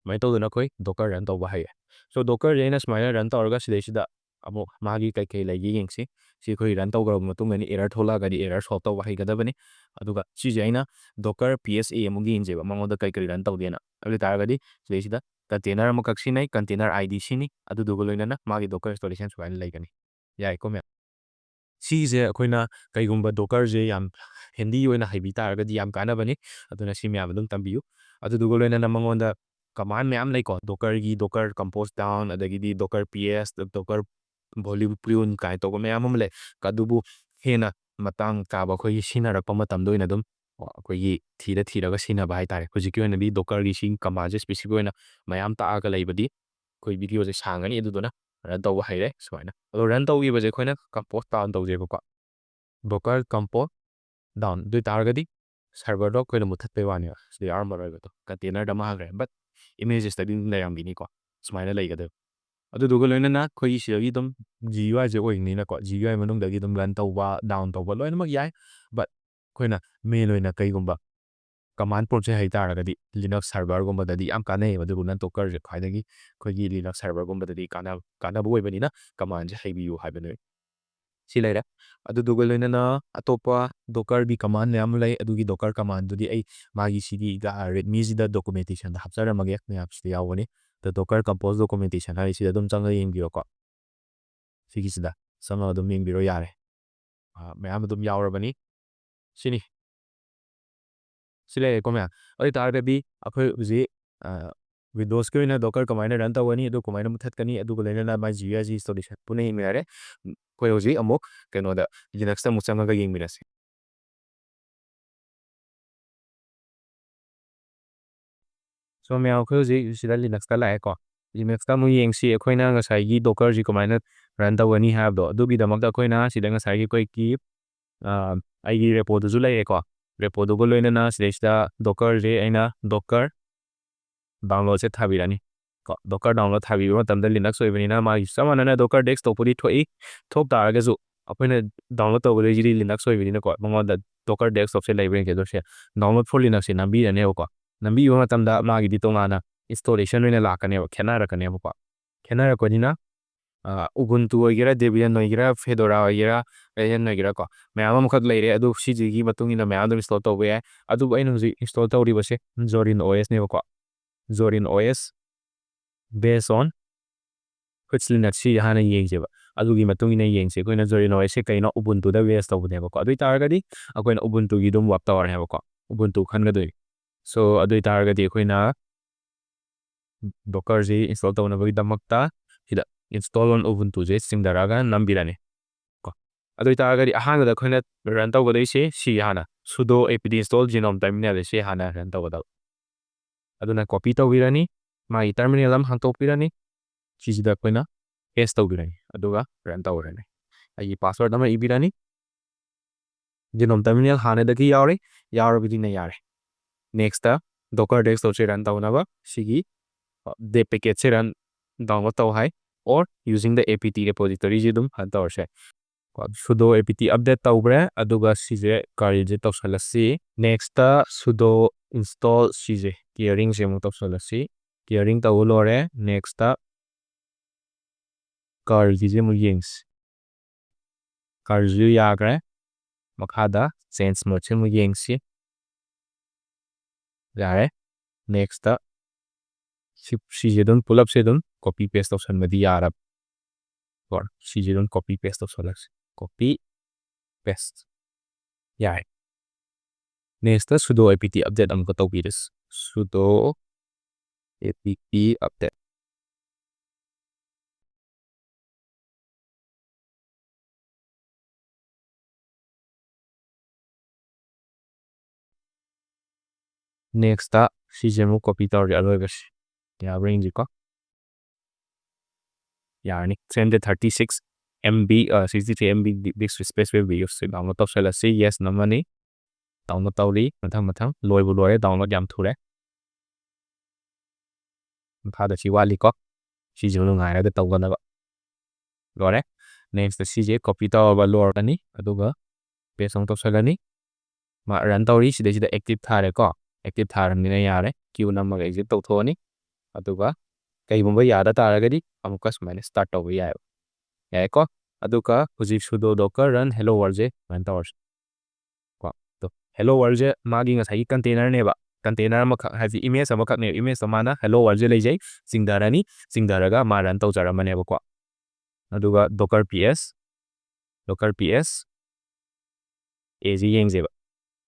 ꯁꯨꯃꯥꯏꯅ ꯇꯧꯗꯅ ꯑꯩꯈꯣꯏ Docker run ꯇꯧꯕ ꯍꯩꯔꯦ꯫ So Docker ꯁꯦ ꯑꯩꯅ ꯁꯨꯃꯥꯏꯅ run ꯇꯧꯔꯒ ꯁꯤꯗꯩꯁꯤꯗ ꯑꯃꯨꯛ ꯃꯥꯒꯤ ꯀꯩ ꯀꯩ ꯂꯩꯒꯦ ꯌꯦꯡꯁꯤ꯫ ꯁꯤ ꯑꯩꯈꯣꯏ run ꯇꯧꯈ꯭ꯔꯕ ꯃꯇꯨꯡꯗꯅꯤ error ꯊꯣꯛꯂꯛꯑꯒꯗꯤ error solve ꯇꯧꯕ ꯍꯩꯒꯗꯕꯅꯤ꯫ ꯑꯗꯨꯒ ꯁꯤꯁꯦ ꯑꯩꯅ Docker P S A ꯑꯃꯨꯛ ꯌꯦꯡꯁꯦꯕ, ꯃꯉꯣꯟꯗ ꯀꯩ ꯀꯩ run ꯇꯧꯒꯦꯅ꯫ ꯑꯗꯨ ꯑꯣꯏ ꯇꯥꯔꯒꯗꯤ ꯁꯤꯗꯩꯁꯤꯗ container ꯑꯃꯈꯛ ꯁꯤꯖꯤꯟꯅꯩ, container I D ꯁꯤꯅꯤ, ꯑꯗꯨꯗꯨꯒ ꯂꯣꯏꯅꯅ ꯃꯥꯒꯤ Docker installation ꯁꯨꯃꯥꯏꯅ ꯂꯩꯒꯅꯤ꯫ ꯌꯥꯏꯀꯣ ꯃꯌꯥꯝ? ꯁꯤꯁꯦ ꯑꯩꯈꯣꯏꯅ ꯀꯩꯒꯨꯝꯕ Docker ꯁꯦ ꯌꯥꯝ handy ꯑꯣꯏꯅ ꯍꯩꯕꯤ ꯇꯥꯔꯒꯗꯤ ꯌꯥꯝ ꯀꯥꯟꯅꯕꯅꯤ꯫ ꯑꯗꯨꯅ ꯁꯤ ꯃꯌꯥꯝ ꯑꯗꯨꯝ ꯇꯝꯕꯤꯌꯨ꯫ ꯑꯗꯨꯗꯨꯒ ꯂꯣꯏꯅꯅ ꯃꯉꯣꯟꯗ command ꯃꯌꯥꯝ ꯂꯩꯀꯣ, Docker ꯒꯤ Docker compose down, ꯑꯗꯒꯤꯗꯤ Docker P S, Docker volume prune ꯀꯥꯏꯅ ꯇꯧꯕ ꯃꯌꯥꯝ ꯑꯃ ꯂꯩ꯫ ꯑꯗꯨꯕꯨ ꯍꯦꯟꯅ ꯃꯇꯥꯡ ꯆꯥꯕ ꯑꯩꯈꯣꯏꯒꯤ ꯁꯤꯖꯤꯟꯅꯔꯛꯄ ꯃꯇꯝꯗ ꯑꯣꯏꯅ ꯑꯗꯨꯝ ꯑꯩꯈꯣꯏꯒꯤ ꯊꯤꯔ ꯊꯤꯔꯒ ꯁꯤꯖꯤꯟꯅꯕ ꯍꯥꯏꯇꯥꯔꯦ꯫ ꯍꯧꯖꯤꯛꯀꯤ ꯑꯣꯏꯅꯗꯤ Docker ꯒꯤ ꯁꯤ command ꯁꯦ specific ꯑꯣꯏꯅ ꯃꯌꯥꯝ ꯇꯥꯛꯑꯒ ꯂꯩꯕꯗꯤ ꯑꯩꯈꯣꯏ video ꯁꯦ ꯁꯥꯡꯉꯅꯤ, ꯑꯗꯨꯗꯨꯅ run ꯇꯧꯕ ꯍꯩꯔꯦ ꯁꯨꯃꯥꯏꯅ꯫ ꯑꯗꯣ run ꯇꯧꯈꯤꯕꯁꯦ ꯑꯩꯈꯣꯏꯅ compose down ꯇꯧꯖꯦꯕꯀꯣ꯫ Docker compose down꯫ ꯑꯗꯨ ꯑꯣꯏ ꯇꯥꯔꯒꯗꯤ server ꯗꯣ ꯑꯩꯈꯣꯏꯅ ꯃꯨꯠꯊꯠꯄꯩ ꯋꯥꯅꯦꯕ꯫ ꯁꯤꯗ ꯌꯥꯎꯔꯝꯃꯔꯣꯏꯕ ꯑꯗꯣ꯫ Container ꯗ ꯃꯥꯡꯈ꯭ꯔꯦ꯫ But images ꯇꯗꯤ ꯑꯗꯨꯝ ꯂꯩꯔꯝꯈꯤꯅꯤꯀꯣ꯫ ꯁꯨꯃꯥꯏꯅ ꯂꯩꯒꯗꯣꯏꯕ꯫ ꯑꯗꯨꯗꯨꯒ ꯂꯣꯏꯅꯅ ꯑꯩꯈꯣꯏꯒꯤ ꯁꯤꯗꯒꯤ ꯑꯗꯨꯝ G U I ꯁꯦ ꯑꯣꯏꯕꯅꯤꯅꯀꯣ, G U I ꯃꯅꯨꯡꯗꯒꯤ ꯑꯗꯨꯝ run ꯇꯧꯕ, down ꯇꯧꯕ ꯂꯣꯏꯅꯃꯛ ꯌꯥꯏ꯫ But ꯑꯩꯈꯣꯏꯅ main ꯑꯣꯏꯅ ꯀꯩꯒꯨꯝꯕ command promptꯁꯦ ꯍꯩ ꯇꯥꯔꯒꯗꯤ Linux serverꯒꯨꯝꯕꯗꯗꯤ ꯌꯥꯝ ꯀꯥꯟꯅꯩꯌꯦꯕ꯫ ꯑꯗꯨꯗꯨꯅ Dockerꯁꯦ ꯈ꯭ꯋꯥꯏꯗꯒꯤ ꯑꯩꯈꯣꯏꯒꯤ Linux serverꯒꯨꯝꯕꯗꯗꯤ ꯀꯥꯟꯅ-, ꯀꯥꯟꯅꯕ ꯑꯣꯏꯕꯅꯤꯅ commandꯁꯦ ꯍꯩꯕꯤꯌꯨ ꯍꯥꯏꯕꯅꯦ꯫ ꯁꯤ ꯂꯩꯔꯦ꯫ ꯑꯗꯨꯗꯨꯒ ꯂꯣꯏꯅꯅ ꯑꯇꯣꯞꯄ Dockerꯒꯤ command ꯃꯌꯥꯝ ꯑꯃ ꯂꯩ꯫ ꯑꯗꯨꯒꯤ Docker commandꯗꯨꯗꯤ ꯑꯩ ꯃꯥꯒꯤ ꯁꯤꯒꯤ, ꯑ, READMEꯁꯤꯗ documentationꯗ ꯍꯥꯞꯆꯔꯝꯃꯒꯦ꯫ ꯃꯌꯥꯝꯁꯤꯗ ꯌꯥꯎꯕꯅꯤ꯫ The Docker Compose documentation ꯍꯥꯏꯔꯤꯁꯤꯗ ꯑꯗꯨꯝ ꯆꯪꯉꯒ ꯌꯦꯡꯕꯤꯔꯣꯀꯣ꯫ ꯁꯤꯒꯤꯁꯤꯗ ꯆꯪꯉꯒ ꯑꯗꯨꯝ ꯌꯦꯡꯕꯤꯔꯣ ꯌꯥꯔꯦ꯫ ꯑ, ꯃꯌꯥꯝ ꯑꯗꯨꯝ ꯌꯥꯎꯔꯕꯅꯤ꯫ ꯁꯤꯅꯤ꯫ ꯁꯤ ꯂꯩꯔꯦꯀꯣ ꯃꯌꯥꯝ꯫ ꯑꯗꯨ ꯑꯣꯏ ꯇꯥꯔꯒꯗꯤ ꯑꯩꯈꯣꯏ ꯍꯧꯖꯤꯛ, ꯑ, Windowsꯀꯤ ꯑꯣꯏꯅ Docker ꯀꯃꯥꯏꯅ run ꯇꯧꯒꯅꯤ, ꯑꯗꯨ ꯀꯃꯥꯏꯅ ꯃꯨꯊꯠꯀꯅꯤ, ꯑꯗꯨꯒ ꯂꯣꯏꯅꯅ ꯃꯥꯏ GUI installation ꯄꯨꯟꯅ ꯌꯦꯡꯃꯤꯟꯅꯔꯦ꯫ ꯎꯝ, ꯑꯩꯈꯣꯏ ꯍꯧꯖꯤꯛ ꯑꯃꯨꯛ ꯀꯩꯅꯣꯗ, Linuxꯇ ꯑꯃꯨꯛ ꯆꯪꯉꯒ ꯌꯦꯡꯃꯤꯟꯅꯁꯤ꯫ So ꯃꯌꯥꯝ, ꯑꯩꯈꯣꯏ ꯍꯧꯖꯤꯛ ꯁꯤꯗ Linuxꯇ ꯂꯥꯛꯑꯦꯀꯣ꯫ Linuxꯇ ꯑꯃꯨꯛ ꯌꯦꯡꯁꯤ, ꯑꯩꯈꯣꯏꯅ ꯉꯁꯥꯏꯒꯤ Dockerꯁꯤ ꯀꯃꯥꯏꯅ run ꯇꯧꯒꯅꯤ ꯍꯥꯏꯕꯗꯣ꯫ ꯑꯗꯨꯒꯤꯗꯃꯛꯇ ꯑꯩꯈꯣꯏꯅ ꯁꯤꯗ ꯉꯁꯥꯏꯒꯤ ꯑꯩꯈꯣꯏꯒꯤ, ꯑ, ꯑꯩꯒꯤ repoꯗꯨꯁꯨ ꯂꯩꯔꯦꯀꯣ꯫ Repoꯗꯨꯒ ꯂꯣꯏꯅꯅ ꯁꯤꯗꯩꯁꯤꯗ Dockerꯁꯦ ꯑꯩꯅ Docker downloadꯁꯦ ꯊꯥꯕꯤꯔꯅꯤ꯫ ꯀꯣ, Docker download ꯊꯥꯕꯤꯕ ꯃꯇꯝꯗ Linux ꯑꯣꯏꯕꯅꯤꯅ ꯃꯥꯒꯤ ꯆꯞ ꯃꯥꯟꯅꯅ Docker desktopꯄꯨꯗꯤ ꯊꯣꯛꯏ꯫ ꯊꯣꯛ ꯇꯥꯔꯒꯁꯨ ꯑꯩꯈꯣꯏꯅ download ꯇꯧꯒꯗꯣꯏꯁꯤꯗꯤ Linux ꯑꯣꯏꯕꯅꯤꯅꯀꯣ, ꯃꯉꯣꯟꯗ Docker desktopꯁꯦ ꯂꯩꯕ꯭ꯔꯥ ꯌꯦꯡꯒꯦ꯫ ꯑꯗꯣ ꯁꯦ download for Linuxꯁꯦ ꯅꯝꯕꯤꯔꯅꯦꯕꯀꯣ꯫ ꯅꯝꯕꯤꯕ ꯃꯇꯝꯗ ꯃꯥꯒꯤꯗꯤ ꯇꯣꯉꯥꯟꯅ installation ꯑꯣꯏꯅ ꯂꯥꯛꯀꯅꯦꯕ, ꯈꯦꯠꯅꯔꯛꯀꯅꯦꯕꯀꯣ꯫ ꯈꯦꯠꯅꯔꯛꯄꯅꯤꯅ, ꯑ, Ubuntu ꯑꯣꯏꯒꯦꯔꯥ, Debian ꯑꯣꯏꯒꯦꯔꯥ, Fedora ꯑꯣꯏꯒꯦꯔꯥ, Red Hat ꯑꯣꯏꯒꯦꯔꯥꯀꯣ, ꯃꯌꯥꯝ ꯑꯃꯈꯛ ꯂꯩꯔꯦ꯫ ꯑꯗꯨ ꯁꯤꯁꯤꯒꯤ ꯃꯇꯨꯡ ꯏꯟꯅ ꯃꯌꯥꯝ ꯑꯗꯨꯝ install ꯇꯧꯕ ꯌꯥꯏ꯫ ꯑꯗꯨꯕꯨ ꯑꯩꯅ ꯍꯧꯖꯤꯛ install ꯇꯧꯔꯤꯕꯁꯦ Zorin OSꯅꯦꯕꯀꯣ꯫ Zorin OS based on Fritz Linux ꯁꯤ ꯍꯥꯟꯅ ꯌꯦꯡꯁꯦꯕ꯫ ꯑꯗꯨꯒꯤ ꯃꯇꯨꯡ ꯏꯟꯅ ꯌꯦꯡꯁꯦ ꯑꯩꯈꯣꯏꯅ Zorin OSꯁꯦ ꯀꯩꯅꯣ, Ubuntuꯗ base ꯇꯧꯕꯅꯦꯕꯀꯣ꯫ ꯑꯗꯨ ꯑꯣꯏ ꯇꯥꯔꯒꯗꯤ ꯑꯩꯈꯣꯏꯅ Ubuntuꯒꯤ ꯑꯗꯨꯝ work ꯇꯧꯔꯅꯦꯕꯀꯣ꯫ Ubuntu ꯈꯟꯒꯗꯣꯏꯅꯤ꯫ So, ꯑꯗꯨ ꯑꯣꯏ ꯇꯥꯔꯒꯗꯤ ꯑꯩꯈꯣꯏꯅ Dockerꯁꯤ install ꯇꯧꯅꯕꯒꯤꯗꯃꯛꯇ ꯁꯤꯗ install on Ubuntuꯁꯦ ꯆꯤꯡꯊꯔꯛꯑꯒ ꯅꯝꯕꯤꯔꯅꯤ꯫ ꯀꯣ꯫ ꯑꯗꯨ ꯑꯣꯏ ꯇꯥꯔꯒꯗꯤ ꯑꯍꯥꯟꯕꯗ ꯑꯩꯈꯣꯏꯅ run ꯇꯧꯒꯗꯣꯏꯁꯦ ꯁꯤ ꯍꯥꯟꯅ sudo apt install genome terminal ꯁꯤ ꯍꯥꯟꯅ run ꯇꯧꯒꯗꯕ꯫ ꯑꯗꯨꯅ copy ꯇꯧꯕꯤꯔꯅꯤ, ꯃꯥꯒꯤ terminal ꯑꯃ ꯍꯥꯡꯇꯣꯛꯄꯤꯔꯅꯤ, ꯁꯤꯁꯤꯗ ꯑꯩꯈꯣꯏꯅ paste ꯇꯧꯕꯤꯔꯅꯤ, ꯑꯗꯨꯒ run ꯇꯧꯔꯅꯤ꯫ ꯑꯩꯒꯤ password ꯑꯃ ꯏꯕꯤꯔꯅꯤ꯫ Genome terminal ꯍꯥꯟꯅꯗꯒꯤ ꯌꯥꯎꯔꯤ, ꯌꯥꯎꯔꯕꯗꯤꯅ ꯌꯥꯔꯦ꯫ Nextꯇ Docker desktopꯁꯦ run ꯇꯧꯅꯕ ꯁꯤꯒꯤ, ꯑ, deb packageꯁꯦ run, download ꯇꯧ ꯍꯥꯏ, or using the apt repositoryꯁꯤ ꯑꯗꯨꯝ run ꯇꯧꯔꯁꯦ꯫ Sudo apt update ꯇꯧꯈ꯭ꯔꯦ꯫ ꯑꯗꯨꯒ ꯁꯤꯁꯦ curl ꯁꯦ ꯇꯧꯁꯜꯂꯁꯤ꯫ Next sudo install ꯁꯤꯁꯦ, clearing ꯁꯦ ꯑꯃꯨꯛ ꯇꯧꯁꯜꯂꯁꯤ꯫ Clearing ꯇꯧꯕ ꯂꯣꯏꯔꯦ꯫ Next curl ꯒꯤꯁꯦ ꯑꯃꯨꯛ ꯌꯦꯡꯁꯤ꯫ Curl ꯁꯤꯁꯨ ꯌꯥꯈ꯭ꯔꯦ꯫ ꯃꯈꯥꯗ change mode ꯁꯦ ꯑꯃꯨꯛ ꯌꯦꯡꯁꯤ꯫ ꯌꯥꯔꯦ꯫ Next ꯁꯤ, ꯁꯤꯁꯦ ꯑꯗꯨꯝ ꯄꯨꯂꯞꯁꯦ ꯑꯗꯨꯝ copy paste ꯇꯧꯁꯟꯕꯗꯤ ꯌꯥꯔꯕ꯫ ꯀꯣ, ꯁꯤꯁꯦ ꯑꯗꯨꯝ copy paste ꯇꯧꯁꯜꯂꯁꯤ꯫ Copy paste꯫ ꯌꯥꯔꯦ꯫ Next sudo apt update ꯑꯃꯨꯛꯀ ꯇꯧꯕꯤꯔꯁꯤ꯫ Sudo apt update꯫ Next ꯇ ꯁꯤꯁꯦ ꯑꯃꯨꯛ copy ꯇꯧꯔꯒꯦ, ꯑꯔꯣꯏꯕꯁꯤ꯫ ꯌꯥꯕ꯭ꯔꯥ ꯌꯦꯡꯁꯤꯀꯣ꯫ ꯌꯥꯔꯅꯤ꯫ Three hundred thirty six MB, ꯑ, sixty three MB disk space ꯑꯣꯏꯕ use ꯁꯦ download ꯇꯧꯁꯜꯂꯁꯤ꯫ Yes ꯅꯝꯃꯅꯤ꯫ Download ꯇꯧꯔꯤ꯫ ꯃꯊꯪ ꯃꯊꯪ꯫ ꯂꯣꯏꯕꯨ ꯂꯣꯏꯔꯦ꯫ Download ꯌꯥꯝ ꯊꯨꯔꯦ꯫ ꯃꯈꯥꯗ ꯁꯤ ꯋꯥꯠꯂꯤꯀꯣ꯫ ꯁꯤꯁꯤꯃ ꯉꯥꯏꯔꯒ ꯇꯧꯒꯗꯕ꯫ ꯂꯣꯏꯔꯦ꯫ Next ꯇ ꯁꯤꯁꯦ copy ꯇꯧꯔꯕ ꯂꯣꯏꯔꯒꯅꯤ꯫ ꯑꯗꯨꯒ paste ꯑꯃꯨꯛ ꯇꯧꯁꯜꯂꯅꯤ꯫ ꯃꯥ run ꯇꯧꯔꯤ꯫ ꯁꯤꯗꯩꯁꯤꯗ active ꯊꯥꯔꯦꯀꯣ꯫ Active ꯊꯥꯔꯕꯅꯤꯅ ꯌꯥꯔꯦ꯫ Q ꯅꯝꯃꯒ exit ꯇꯧꯊꯣꯛꯑꯅꯤ꯫ ꯑꯗꯨꯒ ꯀꯩꯒꯨꯝꯕ ꯌꯥꯗ ꯇꯥꯔꯒꯗꯤ ꯑꯃꯨꯛꯀ ꯁꯨꯃꯥꯏꯅ start ꯇꯧꯕ ꯌꯥꯏꯑꯕ꯫ ꯌꯥꯏꯀꯣ? ꯑꯗꯨꯒ ꯍꯧꯖꯤꯛ sudo docker run hello world ꯁꯦ run ꯇꯧꯔꯁꯤ꯫ ꯀꯣ, ꯑꯗꯣ hello world ꯁꯦ ꯃꯥꯒꯤ ꯉꯁꯥꯏꯒꯤ container ꯅꯦꯕ꯫ Container ꯑꯃꯈꯛ, ꯍꯥꯏꯗꯤ image ꯑꯃꯈꯛꯅꯦꯕ꯫ Image ꯇꯣ ꯃꯥꯅ hello world ꯁꯦ ꯂꯩꯖꯩ꯫ ꯆꯤꯡꯊꯔꯅꯤ꯫ ꯆꯤꯡꯊꯔꯒ ꯃꯥ run ꯇꯧꯖꯔꯝꯃꯅꯦꯕꯀꯣ꯫ ꯑꯗꯨꯒ docker ps, docker ps ꯑꯦ ꯁꯤ ꯌꯦꯡꯁꯦꯕ꯫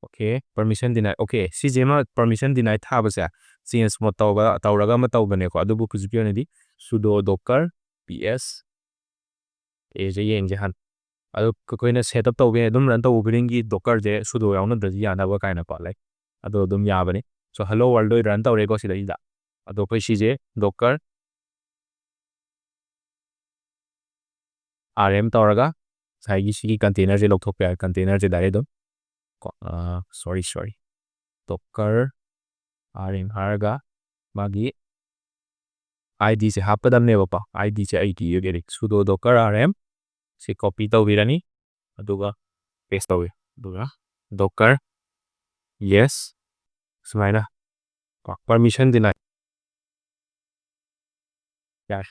Okay, permission deny꯫ Okay, ꯁꯤꯁꯦ ꯑꯃ permission deny ꯊꯥꯕꯁꯦ change mode ꯇꯧꯕ, ꯇꯧꯔꯒ ꯑꯃ ꯇꯧꯕꯅꯦꯀꯣ꯫ ꯑꯗꯨꯕꯨ ꯍꯧꯖꯤꯛꯀꯤ ꯑꯣꯏꯅꯗꯤ sudo docker ps ꯑꯦ ꯁꯤ ꯌꯦꯡꯁꯦ ꯍꯥꯟꯅ꯫ ꯑꯗꯣ ꯑꯩꯈꯣꯏꯅ set up ꯇꯧꯕ ꯌꯥꯏ꯫ ꯑꯗꯨꯝ run ꯇꯧꯕ ꯈꯨꯗꯤꯡꯒꯤ docker ꯁꯦ sudo ꯌꯥꯎꯅꯗ꯭ꯔꯗꯤ ꯌꯥꯅꯕ ꯀꯥꯏꯅꯀꯣ ꯂꯩ꯫ ꯑꯗꯣ ꯑꯗꯨꯝ ꯌꯥꯕꯅꯤ꯫ So hello world ꯑꯣꯏ run ꯇꯧꯔꯦꯀꯣ ꯁꯤꯗꯩꯁꯤꯗ꯫ ꯑꯗꯣ ꯑꯩꯈꯣꯏ ꯁꯤꯁꯦ docker rm ꯇꯧꯔꯒ ꯉꯁꯥꯏꯒꯤ ꯁꯤꯒꯤ container ꯁꯦ ꯂꯧꯊꯣꯛꯄ ꯌꯥꯔꯦ꯫ Container ꯁꯦ direct ꯑꯗꯨꯝ ꯀꯣ, ꯑ, sorry, sorry, docker rm ꯍꯥꯏꯔꯒ ꯃꯥꯒꯤ ID ꯁꯦ ꯍꯥꯞꯀꯗꯕꯅꯦꯕꯀꯣ꯫ ID ꯁꯦ ꯑꯩ ꯏꯔꯒꯦ꯫ Sudo docker rm ꯁꯤ copy ꯇꯧꯕꯤꯔꯅꯤ, ꯑꯗꯨꯒ paste ꯇꯧꯏ, ꯑꯗꯨꯒ Docker yes, ꯁꯨꯃꯥꯏꯅ ꯀꯣ, permission deny꯫ ꯌꯥꯔꯦ꯫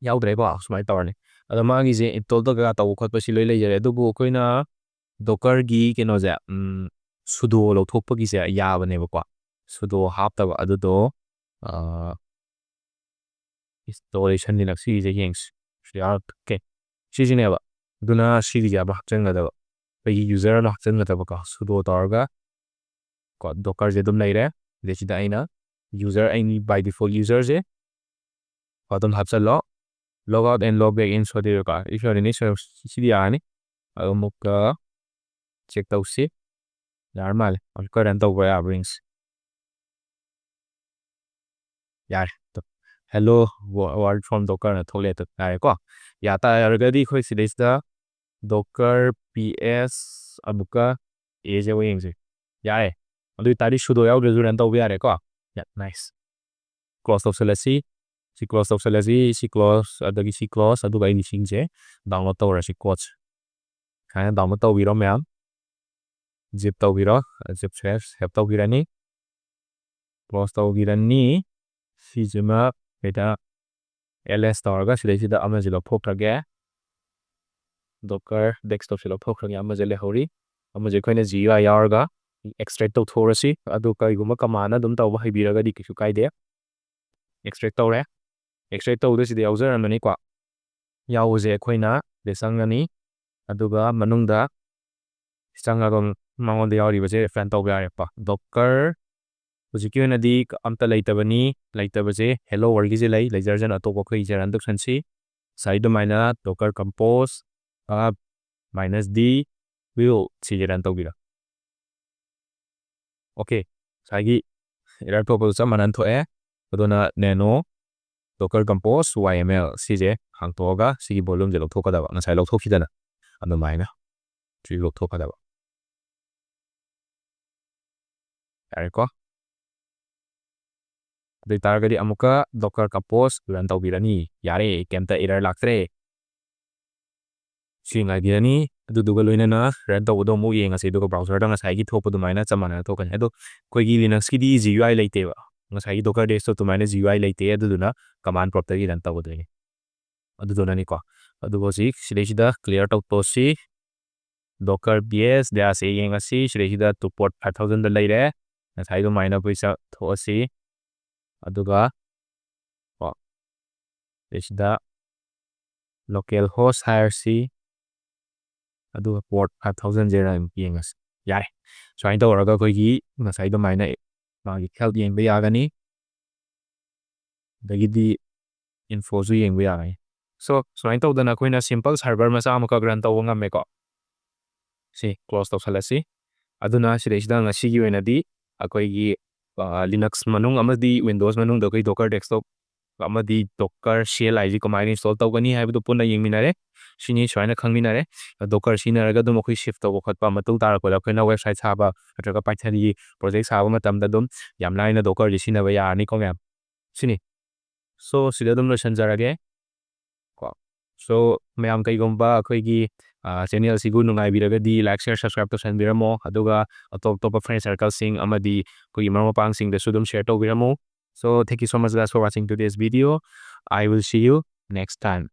ꯌꯥꯎꯗ꯭ꯔꯦꯀꯣ, ꯁꯨꯃꯥꯏꯅ ꯇꯧꯔꯅꯤ꯫ ꯑꯗꯣ ꯃꯥꯒꯤꯁꯦ install ꯀꯩꯀꯥ ꯇꯧꯕ ꯈꯣꯠꯄꯁꯤ ꯂꯣꯏ ꯂꯩꯖꯔꯦ꯫ ꯑꯗꯨꯕꯨ ꯑꯩꯈꯣꯏꯅ Dockerꯒꯤ ꯀꯩꯅꯣꯁꯦ, ꯎꯝ, sudo ꯂꯧꯊꯣꯛꯄꯒꯤꯁꯦ ꯌꯥꯕꯅꯦꯕꯀꯣ꯫ Sudo ꯍꯥꯞꯇꯕ ꯑꯗꯨꯗꯣ, ꯑ, installation Linux ꯁꯤꯒꯤꯁꯦ ꯌꯦꯡꯁꯤ꯫ ꯁꯤ ꯌꯥꯔ-, okay꯫ ꯁꯤꯁꯤꯅꯦꯕ꯫ ꯑꯗꯨꯅ ꯁꯤꯒꯤꯁꯦ ꯑꯃ ꯍꯥꯞꯆꯤꯟꯒꯗꯕ꯫ ꯑꯩꯈꯣꯏꯒꯤ user ꯑꯃ ꯍꯥꯞꯆꯤꯟꯒꯗꯕꯀꯣ꯫ Sudo ꯇꯧꯔꯒ ꯀꯣ, Dockerꯁꯦ ꯑꯗꯨꯝ ꯂꯩꯔꯦ꯫ ꯑꯗꯩ ꯁꯤꯗ ꯑꯩꯅ user, ꯑꯩꯅꯤ by default userꯁꯦ ꯀꯣ, ꯑꯗꯨꯝ ꯍꯥꯞꯆꯜꯂꯣ꯫ Log out and log back in ꯁꯣꯏꯗꯣꯏꯔꯣꯀꯣ? If you are in, ꯁꯤꯗꯤ ꯌꯥꯔꯅꯤ꯫ ꯑꯗꯨ ꯑꯃꯨꯛꯀ check ꯇꯧꯁꯤ꯫ ꯌꯥꯔ ꯃꯥꯜꯂꯦ꯫ ꯑꯃꯨꯛꯀ run ꯇꯧꯕ ꯌꯥꯕ꯭ꯔꯥ ꯌꯦꯡꯁꯤ꯫ ꯌꯥꯔꯦ꯫ Hello, wo-, world from Dockerꯅ ꯊꯣꯛꯂꯛꯑꯦ꯫ ꯌꯥꯔꯦꯀꯣ? ꯌꯥ ꯇꯥꯔꯒꯗꯤ ꯑꯩꯈꯣꯏ ꯁꯤꯗꯩꯁꯤꯗ Docker P S ꯑꯃꯨꯛꯀ Aꯁꯦ ꯑꯃꯨꯛ ꯌꯦꯡꯁꯦ꯫ ꯌꯥꯔꯦ꯫ ꯑꯗꯨ ꯑꯣꯏ ꯇꯥꯔꯗꯤ sudo ꯌꯥꯎꯗ꯭ꯔꯁꯨ run ꯇꯧꯕ ꯌꯥꯔꯦꯀꯣ? ꯌꯥ, nice꯫ Close ꯇꯧꯁꯜꯂꯁꯤ꯫ ꯁꯤ close ꯇꯧꯁꯜꯂꯁꯤ꯫ ꯁꯤ close, ꯑꯗꯒꯤ ꯁꯤ close, ꯑꯗꯨꯒ ꯑꯩ ꯂꯤꯁꯤꯡꯁꯦ download ꯇꯧꯔꯁꯤ, code ꯁꯦ꯫ ꯁꯨꯃꯥꯏꯅ download ꯇꯧꯕꯤꯔꯣ ꯃꯌꯥꯝ꯫ Zip ꯇꯧꯕꯤꯔꯣ꯫ Zip save, save ꯇꯧꯕꯤꯔꯅꯤ꯫ Close ꯇꯧꯕꯤꯔꯅꯤ꯫ ꯁꯤꯁꯤꯃ ꯀꯩꯗ ls ꯇꯧꯔꯒ ꯁꯤꯗꯩꯁꯤꯗ ꯑꯃꯁꯤ ꯂꯧꯊꯣꯛꯈ꯭ꯔꯒꯦ꯫ Docker desktopꯁꯦ ꯂꯧꯊꯣꯛꯈ꯭ꯔꯒꯦ꯫ ꯑꯃꯁꯦ ꯂꯩꯍꯧꯔꯤ꯫ ꯑꯃꯁꯦ ꯑꯩꯈꯣꯏꯅ G U I ꯌꯥꯎꯔꯒ extract ꯇꯧꯊꯣꯛꯎꯔꯁꯤ꯫ ꯑꯗꯨ ꯀꯔꯤꯒꯨꯝꯕ commandꯅ ꯑꯗꯨꯝ ꯇꯧꯕ ꯍꯩꯕꯤꯔꯒꯗꯤ ꯀꯩꯁꯨ ꯀꯥꯏꯗꯦ꯫ Extract ꯇꯧꯔꯦ꯫ Extract ꯇꯧꯕꯗ ꯁꯤꯗ ꯌꯥꯎꯖꯔꯝꯃꯅꯤꯀꯣ꯫ ꯌꯥꯎꯕꯁꯦ ꯑꯩꯈꯣꯏꯅ ꯁꯤꯗ ꯆꯪꯉꯅꯤ꯫ ꯑꯗꯨꯒ ꯃꯅꯨꯡꯗ ꯆꯪꯉꯒ ꯃꯉꯣꯟꯗ ꯌꯥꯎꯔꯤꯕꯁꯦ run ꯇꯧꯕ ꯌꯥꯔꯦꯀꯣ꯫ Docker ꯍꯧꯖꯤꯛꯀꯤ ꯑꯣꯏꯅꯗꯤ ꯑꯝꯇ ꯂꯩꯇꯕꯅꯤ꯫ ꯂꯩꯇꯕꯁꯦ hello worldꯒꯤꯁꯦ ꯂꯩ꯫ ꯂꯩꯖꯔꯖꯅꯨ, ꯑꯇꯣꯞꯄ ꯑꯩꯈꯣꯏꯒꯤꯁꯦ run ꯇꯧꯁꯟꯁꯤ꯫ ꯉꯁꯥꯏ ꯑꯗꯨꯃꯥꯏꯅ Docker Compose, ꯑ, minus D, will ꯁꯤꯁꯦ run ꯇꯧꯕꯤꯔꯣ꯫ Okay, ꯉꯁꯥꯏꯒꯤ error ꯊꯣꯛꯄꯗꯣ ꯆꯞ ꯃꯥꯟꯅꯅ ꯊꯣꯛꯑꯦ꯫ ꯑꯗꯨꯅ nano Docker Compose Y M L ꯁꯤꯁꯦ ꯍꯥꯡꯇꯣꯛꯑꯒ ꯁꯤꯒꯤ volumeꯁꯦ ꯂꯧꯊꯣꯛꯀꯗꯕ, ꯉꯁꯥꯏ ꯂꯧꯊꯣꯛꯈꯤꯗꯅ ꯑꯗꯨꯃꯥꯏꯅ ꯁꯤ ꯂꯧꯊꯣꯛꯀꯗꯕ꯫ ꯌꯥꯔꯦꯀꯣ? ꯑꯗꯨ ꯑꯣꯏꯇꯥꯔꯒꯗꯤ ꯑꯃꯨꯛꯀ Docker Compose run ꯇꯧꯕꯤꯔꯅꯤ꯫ ꯌꯥꯔꯦ, ꯀꯩꯝꯇ error ꯂꯥꯛꯇ꯭ꯔꯦ꯫ ꯁꯤ ꯉꯥꯏꯕꯤꯔꯅꯤ꯫ ꯑꯗꯨꯗꯨꯒ ꯂꯣꯏꯅꯅ run ꯇꯧꯕꯗꯣ ꯑꯃꯨꯛ ꯌꯦꯡꯉꯁꯤ꯫ ꯑꯗꯨꯒ browserꯗ ꯉꯁꯥꯏꯒꯤ ꯊꯣꯛꯄ ꯑꯗꯨꯃꯥꯏꯅ ꯆꯞ ꯃꯥꯟꯅꯅ ꯊꯣꯛꯀꯅꯤ꯫ ꯑꯗꯣ ꯑꯩꯈꯣꯏꯒꯤ Linuxꯀꯤꯗꯤ G U I ꯂꯩꯇꯦꯕ꯫ ꯉꯁꯥꯏꯒꯤ Docker Desktop ꯑꯗꯨꯃꯥꯏꯅ G U I ꯂꯩꯇꯦ꯫ ꯑꯗꯨꯗꯨꯅ command promptꯇꯒꯤ run ꯇꯧꯒꯗꯣꯏꯅꯤ꯫ ꯑꯗꯨꯗꯨꯅꯅꯤꯀꯣ꯫ ꯑꯗꯨꯒ ꯍꯧꯖꯤꯛ ꯁꯤꯗꯩꯁꯤꯗ clear ꯇꯧꯊꯣꯛꯁꯤ꯫ Docker V S ꯗꯥꯁꯦ ꯌꯦꯡꯉꯁꯤ꯫ ꯁꯤꯗꯩꯁꯤꯗ to port five thousandꯗ ꯂꯩꯔꯦ꯫ ꯉꯁꯥꯏ ꯑꯗꯨꯃꯥꯏꯅ ꯑꯩꯈꯣꯏ ꯆ-, ꯊꯣꯛꯑꯁꯤ꯫ ꯑꯗꯨꯒ ꯀꯣ, ꯁꯤꯗꯩꯁꯤꯗ local host ꯍꯥꯏꯔꯁꯤ꯫ ꯑꯗꯨꯒ port five thousandꯁꯦ run ꯌꯦꯡꯉꯁꯤ꯫ ꯌꯥꯔꯦ꯫ ꯁꯨꯃꯥꯏꯅ ꯇꯧꯔꯒ ꯑꯩꯈꯣꯏꯒꯤ ꯉꯁꯥꯏ ꯑꯗꯨꯃꯥꯏꯅ ꯃꯥꯒꯤ health ꯌꯦꯡꯕ ꯌꯥꯒꯅꯤ꯫ ꯑꯗꯒꯤꯗꯤ infoꯁꯨ ꯌꯦꯡꯕ ꯌꯥꯒꯅꯤ꯫ So, ꯁꯨꯃꯥꯏꯅ ꯇꯧꯗꯅ ꯑꯩꯈꯣꯏꯅ simple server ꯃꯆꯥ ꯑꯃꯈꯛ run ꯇꯧꯕ ꯉꯝꯃꯦꯀꯣ꯫ ꯁꯤ close ꯇꯧꯁꯜꯂꯁꯤ꯫ ꯑꯗꯨꯅ ꯁꯤꯗꯩꯁꯤꯗ ꯉꯁꯤꯒꯤ ꯑꯣꯏꯅꯗꯤ ꯑꯩꯈꯣꯏꯒꯤ, ꯑ, Linux ꯃꯅꯨꯡ ꯑꯃꯗꯤ Windows ꯃꯅꯨꯡꯗ ꯑꯩꯈꯣꯏ Docker Desktop ꯑꯃꯗꯤ Docker C L I ꯁꯤ ꯀꯃꯥꯏꯅ install ꯇꯧꯒꯅꯤ ꯍꯥꯏꯕꯗꯨ ꯄꯨꯟꯅ ꯌꯦꯡꯃꯤꯟꯅꯔꯦ꯫ ꯁꯤꯅꯤ ꯁꯨꯃꯥꯏꯅ ꯈꯪꯃꯤꯟꯅꯔꯦ꯫ Docker ꯁꯤꯖꯤꯟꯅꯔꯒ ꯑꯗꯨꯝ ꯑꯩꯈꯣꯏ shift ꯇꯧꯕ ꯈꯣꯠꯄ ꯃꯊꯧ ꯇꯥꯔꯛꯄꯗ ꯑꯩꯈꯣꯏꯅ website ꯁꯥꯕ ꯅꯠꯇ꯭ꯔꯒ Pythonꯒꯤ project ꯁꯥꯕ ꯃꯇꯝꯗ ꯑꯗꯨꯝ ꯌꯥꯝ ꯂꯥꯏꯅ Dockerꯁꯤ ꯁꯤꯖꯤꯟꯅꯕ ꯌꯥꯔꯅꯤꯀꯣ ꯃꯌꯥꯝ꯫ ꯁꯤꯅꯤ꯫ So, ꯁꯤꯗ ꯑꯗꯨꯝ ꯂꯣꯏꯁꯤꯟꯖꯔꯒꯦ꯫ ꯀꯣ꯫ So, ꯃꯌꯥꯝ ꯀꯩꯒꯨꯝꯕ ꯑꯩꯈꯣꯏꯒꯤ, ꯑ, channel ꯑꯁꯤꯕꯨ ꯅꯨꯡꯉꯥꯏꯕꯤꯔꯒꯗꯤ like, share, subscribe ꯇꯧꯁꯟꯕꯤꯔꯝꯃꯣ꯫ ꯑꯗꯨꯒ ꯑꯇꯣꯞ ꯑꯇꯣꯞꯄ friend circleꯁꯤꯡ ꯑꯃꯗꯤ ꯑꯩꯈꯣꯏꯒꯤ ꯃꯔꯨꯞ ꯃꯄꯥꯡꯁꯤꯡꯗꯁꯨ ꯑꯗꯨꯝ share ꯇꯧꯕꯤꯔꯝꯃꯣ꯫ So, thank you so much guys for watching today's video. I will see you next time.